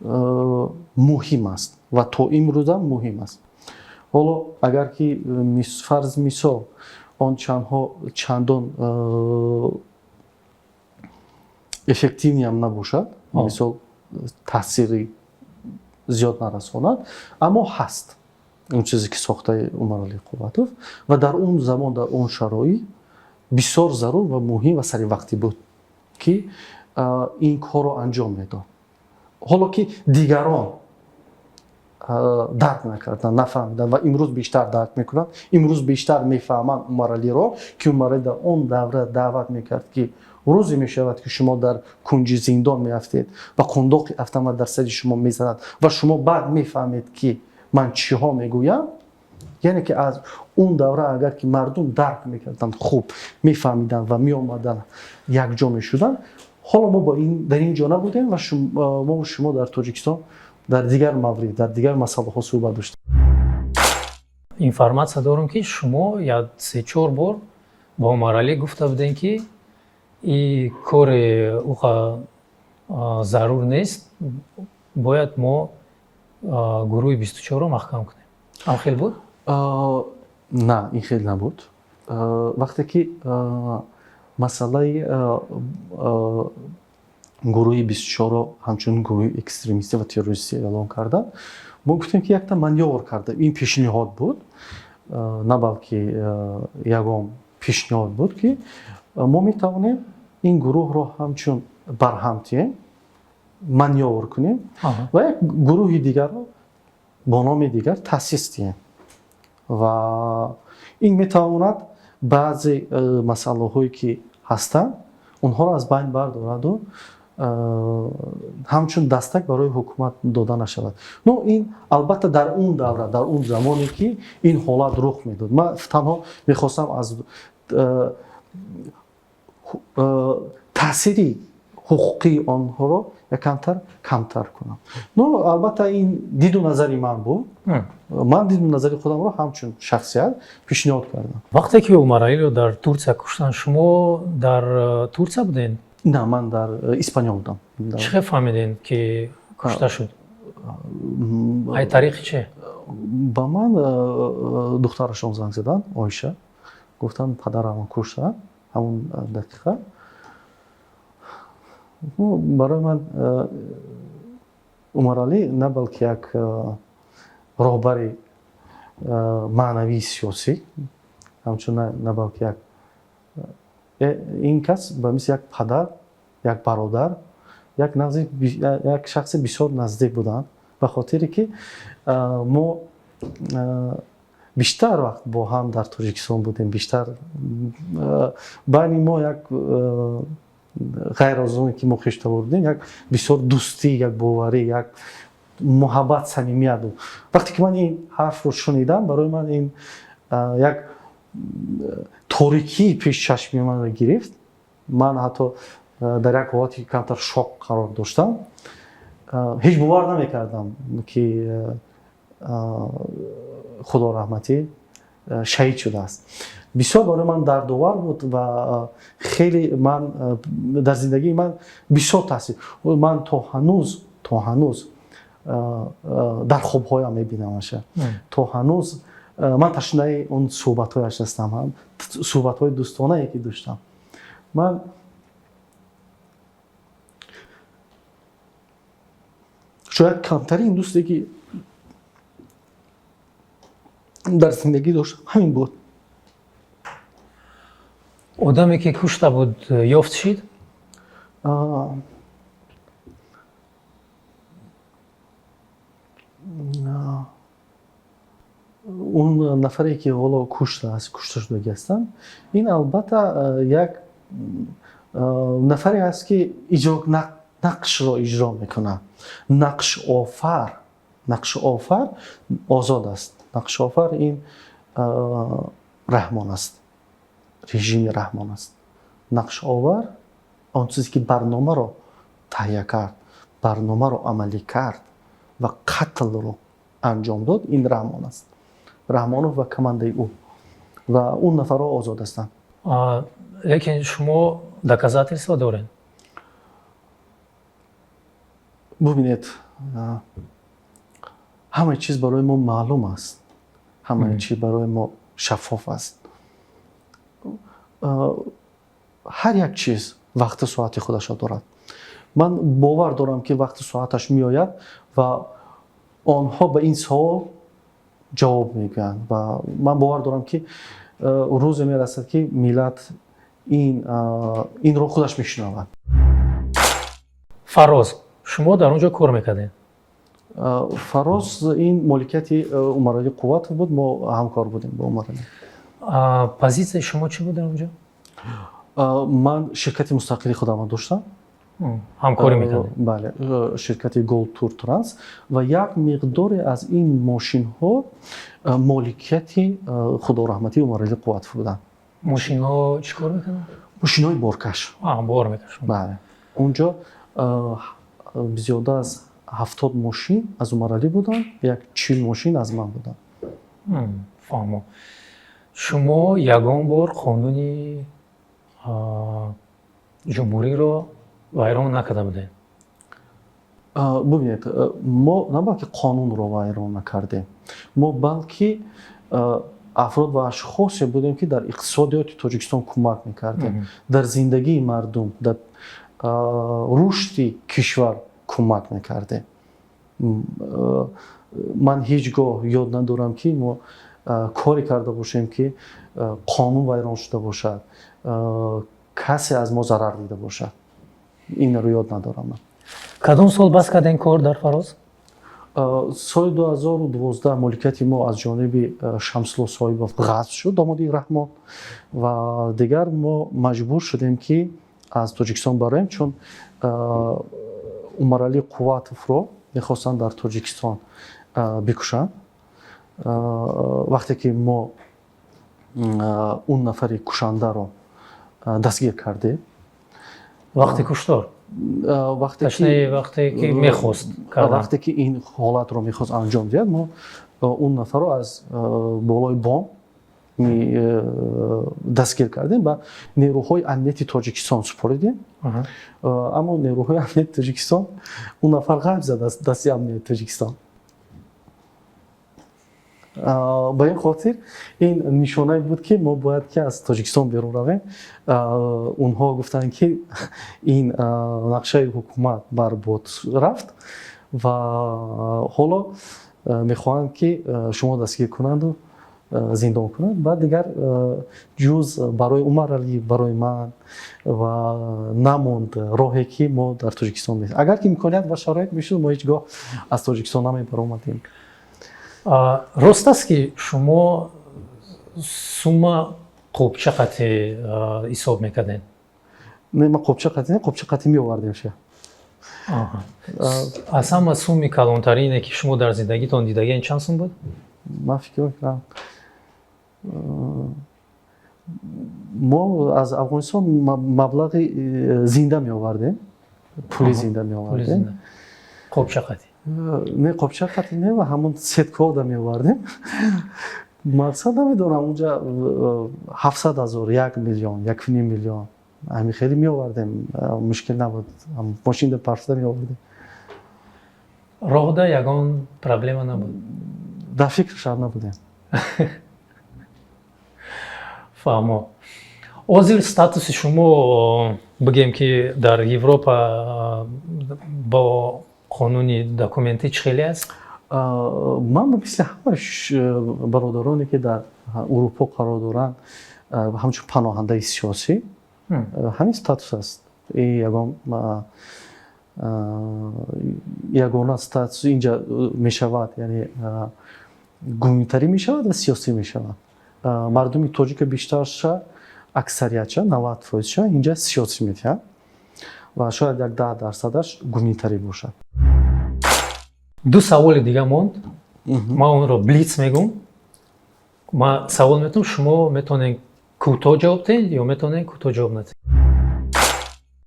муҳим аст ва то имрӯзам муҳим аст. Ҳоло агар ки, фарз мисол, он чандҳо чандон эффективный ам набошад, мисол, таъсири зиёд нарасонад, аммо ҳаст он чизе, ки сохтаи Умаралӣ Қувватов ва дар он замон, дар он шароит бисёр зарур ва муҳим ва саривақтӣ буд, ки ин корро анҷом медод. Ҳоло ки дигарон дарк накарданд, нафаҳмиданд ва имрӯз бештар дарк мекунанд, имрӯз бештар мефаҳманд Умаралиро, ки Умаралӣ дар он давра даъват мекард, ки рӯзе мешавад, ки шумо дар кунҷи зиндон меафтед ва қундоқи автомат дар сари шумо мезанад ва шумо баъд мефаҳмед, ки ман чиҳо мегӯям. Яъне ки аз он давра агар ки мардум дарк мекарданд, хуб мефаҳмиданд ва меомаданд, якҷо мешуданд, ҳоло мо бо ин дар ин ҷо набудем ва мову шумо дар Тоҷикистон дар дигар маврид, дар дигар масъалаҳо суҳбат доштем. Информатсия дорам, ки шумо як се-чор бор ба Умаралӣ гуфта будем, ки и кори уқа зарур нест, бояд мо гурӯҳи 24-ро маҳкам кунем. Ам хел буд? На, ин хел набуд. Вақте ки масъалаи гурӯҳи 24-ро ҳамчун гурӯҳи экстремистӣ ва террористӣ эълон карданд, мо гуфтем, ки якта манёвр карда, ин пешниҳод буд, на балки ягон пешниҳод буд, ки мо метавонем ин гурӯҳро ҳамчун барҳам тиҳем, манёвр кунем ва як гурӯҳи дигарро бо номи дигар таъсис диҳем ва ин метавонад баъзе масъалаҳое, ки ҳастанд, онҳоро аз байн бардораду ҳамчун дастак барои ҳукумат дода нашавад. Но ин албатта дар он давра, дар он замоне, ки ин ҳолат рух медод, ман танҳо мехостам аз таъсири ҳуқуқии онҳоро якамтар камтар кунам. Но албатта ин диду назари ман буд, ман диду назари худамро ҳамчун шахсият пешниҳод кардам. Вақте ки Умаралиро дар Турсия куштанд, шумо дар Турсия будед? На, ман дар Испания будам. Чӣ хел фаҳмидем, ки кушта шуд? Ай тариқи че? Ба ман духтарашон занг заданд, Оиша, гуфтанд, падарамон куштанд. Ҳамон дақиқа барои ман Умаралӣ на балки як роҳбари маънавии сиёсӣ, ҳамчун на балки як ин кас ба мисли як падар, як бародар, як шахси бисёр наздик буданд, ба хотире ки мо Бештар вақт бо ҳам дар Тоҷикистон будем, бештар байни мо як ғайр аз он ки мо хештабор будем, як бисёр дӯстӣ, як боварӣ, як муҳаббат, самимият буд. Вақте ки ман ин ҳарфро шунидам, барои ман ин як торикӣ пеш чашми манро гирифт. Ман ҳатто дар як ҳолати камтар шок қарор доштам. Ҳеҷ бовар намекардам, ки Худо раҳматӣ шаҳид шудааст. Бисёр барои ман дардовар буд ва хеле ман дар зиндагии ман бисёр таъсир. Ман то ҳанӯз дар хобҳоям мебинамаша. То ҳанӯз ман ташнаи он суҳбатҳояш ҳастам, суҳбатҳои дӯстонае ки доштам. Ман шояд камтарин дӯсте ки дар зиндагӣ доштам ҳамин буд. Одаме ки кушта буд ёфт шид? Он нафаре ки ҳоло кушта шудагӣ ҳастанд, ин албатта як нафаре аст ки нақшро иҷро мекунад. Нақшофар озод аст. Нақшофар ин Раҳмон аст, режими Раҳмон аст. Нақшовар он чизе ки барномаро таҳия кард, барномаро амалӣ кард ва қатлро анҷом дод, ин Раҳмон аст. Раҳмонов ва командаи ӯ ва он нафарҳо озод ҳастанд. Лекин шумо доказательства доред? Бубинед, ҳамаи чиз барои мо маълум аст, ҳамаи чиз барои мо шаффоф аст. Ҳар як чиз вақту соати худашро дорад. Ман бовар дорам, ки вақту соаташ меояд ва онҳо ба ин савол ҷавоб мегӯянд ва ман бовар дорам, ки рӯзе мерасад, ки миллат инро худаш мешунавад. Фароз, шумо дар он ҷо кор мекардед? Фароз ин моликияти Умаралӣ Қувватов буд, мо ҳамкор будем бо Умаралӣ. Позитсияи шумо чӣ буд дар он ҷо? Ман ширкати мустақили худамро доштам. Ҳамкорӣ мекардед? Бале, ширкати Gold Tour Trans ва як миқдоре аз ин мошинҳо моликияти Худо раҳматӣ Умаралӣ Қувватов буданд. Мошинҳо чӣ кор мекарданд? Мошинҳои боркаш. Бор мекашанд. Бале. Он ҷо зиёда аз 70 мошин аз Умаралӣ буданд, як 40 мошин аз ман буданд. Фаҳмо. Шумо ягон бор қонуни ҷумҳуриро вайрон накарда будед? Бубинед, мо на балки қонунро вайрон накардем, мо балки афрод ва ашхосе будем, ки дар иқтисодиёти Тоҷикистон кӯмак мекардем, дар зиндагии мардум, дар рушди кишвар кӯмак мекардем. Ман ҳеҷ гоҳ ёд надорам, ки мо коре карда бошем, ки қонун вайрон шуда бошад, касе аз мо зарар дида бошад. Инро ёд надорам ман. Кадом сол бас кардем кор дар Фароз? Соли 2012 моликияти мо аз ҷониби Шамсулло Соҳибов ғасб шуд, домоди Раҳмон, ва дигар мо маҷбур шудем, ки аз Тоҷикистон бароем, чун Умаралӣ Қувватовро мехостанд дар Тоҷикистон бикушанд. Вақте ки мо он нафари кушандаро дастгир кардем, вақти куштор, вақте ки мехост, вақте ки ин ҳолатро мехост анҷом диҳад, мо он нафарро аз болои бом дастгир кардем ва нерӯҳои амнияти Тоҷикистон супоридем. Аммо нерӯҳои амнияти Тоҷикистон он нафар ғайб зад аз дасти амнияти Тоҷикистон. Ба ин хотир ин нишонае буд, ки мо бояд ки аз Тоҷикистон берун равем. Онҳо гуфтанд, ки ин нақшаи ҳукумат барбод рафт ва ҳоло мехоҳанд, ки шумо дастгир кунанду зиндон кунанд. Баъд дигар ҷуз барои Умаралӣ, барои ман ва намонд роҳе, ки мо дар Тоҷикистон. Агар ки имконият ва шароит мешуд, мо ҳеҷ гоҳ аз Тоҷикистон намебаромадем. Рост аст, ки шумо сума қопча қати ҳисоб мекардем? Не, ма қопча қати не, қопча қати меовардем ша. Аз ҳама суми калонтарине, ки шумо дар зиндагитон дидаген, чанд сум буд? Ман фикр мекунам, мо аз Афғонистон маблағи зинда меовардем, пули зинда меовардем. Қопча қати? Не, қопча қати не, ва ҳамон сеткода меовардем. Мақсад, намедонам, унҷа 700 000, 1 миллион, 1,5 миллион, ҳамин хеле меовардем, мушкил набуд, мошинда парфта меовардем. Роҳда ягон проблема набуд? Дар фикрашам набудем. Фаҳмо. Ҳозир статуси шумо, бигем, ки дар Европа бо қонуни документӣ чӣ хеле аст? Ман ба мисли ҳама бародароне, ки дар Урупо қарор доранд, ҳамчун паноҳандаи сиёсӣ ҳамин статус аст. Ягон ягона статус инҷа мешавад, яъне гуманитарӣ мешавад ва сиёсӣ мешавад. Мардуми тоҷика бештарша, аксариятша, 90 фоизша инҷа сиёсӣ медиҳанд ва шояд як 10 дарсадаш гуманитарӣ бошад. Ду саволи дига монд, ман онро блиц мегӯм. Ман савол метавонам, шумо метавонед кӯтоҳ ҷавоб диҳед ё метавонед кӯтоҳ ҷавоб надиҳед.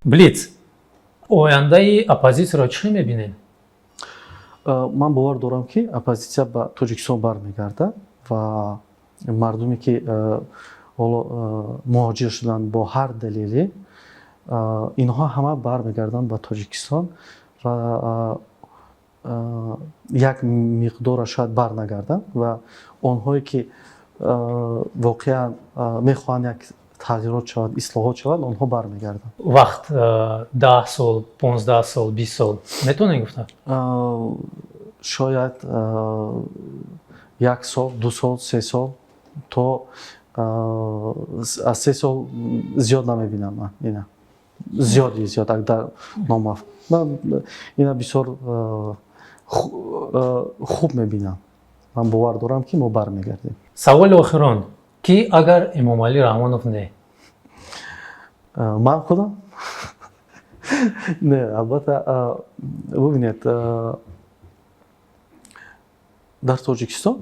Блиц: ояндаи оппозитсияро чӣ мебинед? Ман бовар дорам, ки оппозитсия ба Тоҷикистон бармегардад ва мардуме, ки ҳоло муҳоҷир шуданд бо ҳар далеле, инҳо ҳама бармегарданд ба Тоҷикистон ва як миқдора шояд барнагарданд ва онҳое, ки воқеан мехоҳанд як тағйирот шавад, ислоҳот шавад, онҳо бармегарданд. Вақт, 10 сол, 15 сол, 20 сол метавонед гуфта? Шояд як сол, 2 сол, 3 сол, то аз 3 сол зиёд намебинам ман. Ина зиёди зиёд агар номаф, ман ина бисёр хуб мебинам. Ман бовар дорам, ки мо бармегардем. Саволи охирон: ки агар Эмомалӣ Раҳмонов не? Ман худам не, албатта. Бубинед, дар Тоҷикистон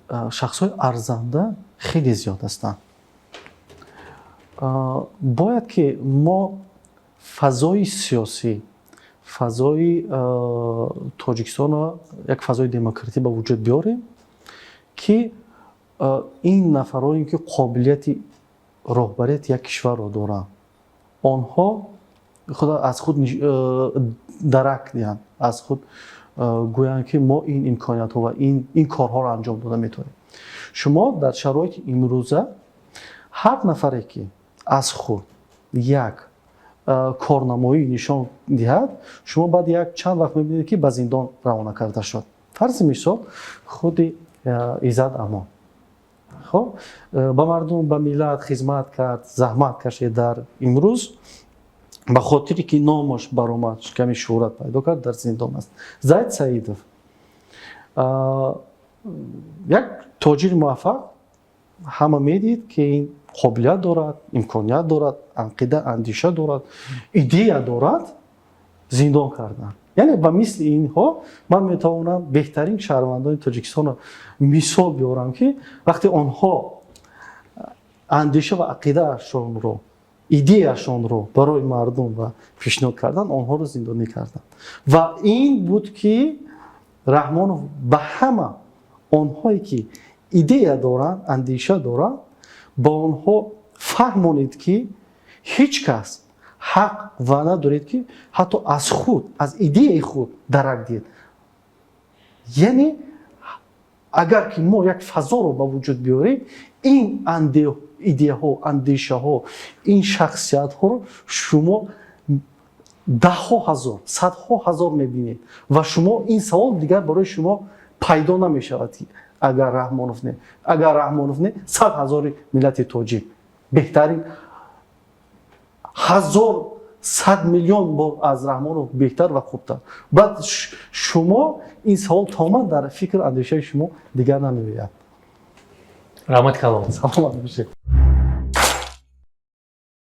шахсҳои арзанда хеле зиёд ҳастанд. Бояд ки мо фазои сиёсӣ, фазои Тоҷикистонро як фазои демократӣ ба вуҷуд биёрем, ки ин нафарое, ки қобилияти роҳбарияти як кишварро доранд, онҳо худ аз худ дарак диҳанд, аз худ гӯянд, ки мо ин имкониятҳо ва ин корҳоро анҷом дода метавонем. Шумо дар шароити имрӯза ҳар нафаре, ки аз худ як корнамоӣ нишон диҳад, шумо баъд як чанд вақт мебинед, ки ба зиндон равона карда шуд. Фарзи мисол, худи Иззат Амон. Хоб, ба мардум, ба миллат хизмат кард, заҳмат кашид. Дар имрӯз ба хотире ки номаш баромад, каме шӯҳрат пайдо кард, дар зиндон аст. Зайд Саидов, як тоҷири муваффақ, ҳама медид, ки ин қобилият дорад, имконият дорад, ақида, андеша дорад, идея дорад, зиндон карданд. Яъне ба мисли инҳо ман метавонам беҳтарин шаҳрвандони Тоҷикистонро мисол биёрам, ки вақте онҳо андеша ва ақидаашонро, идеяшонро барои мардум ва пешниҳод кардан, онҳоро зиндонӣ карданд. Ва ин буд, ки Раҳмонов ба ҳама онҳое, ки идея доранд, андеша доранд, ба онҳо фаҳмонед, ки ҳеҷ кас ҳақ ва надоред, ки ҳатто аз худ, аз идеяи худ дарак диҳед. Яъне агар ки мо як фазоро ба вуҷуд биёрем, ин идеяҳо, андешаҳо, ин шахсиятҳоро шумо даҳҳо ҳазор, садҳо ҳазор мебинед ва шумо ин савол дигар барои шумо пайдо намешавад, ки агар Раҳмонов не. Агар Раҳмонов не, 100 ҳазори миллати тоҷик, беҳтарин ҳазор, 100 миллион бор аз Раҳмонов беҳтар ва хубтар. Баъд шумо ин савол тамоман дар фикр, андешаи шумо дигар намеояд. Раҳмати калон. Саломат бошед.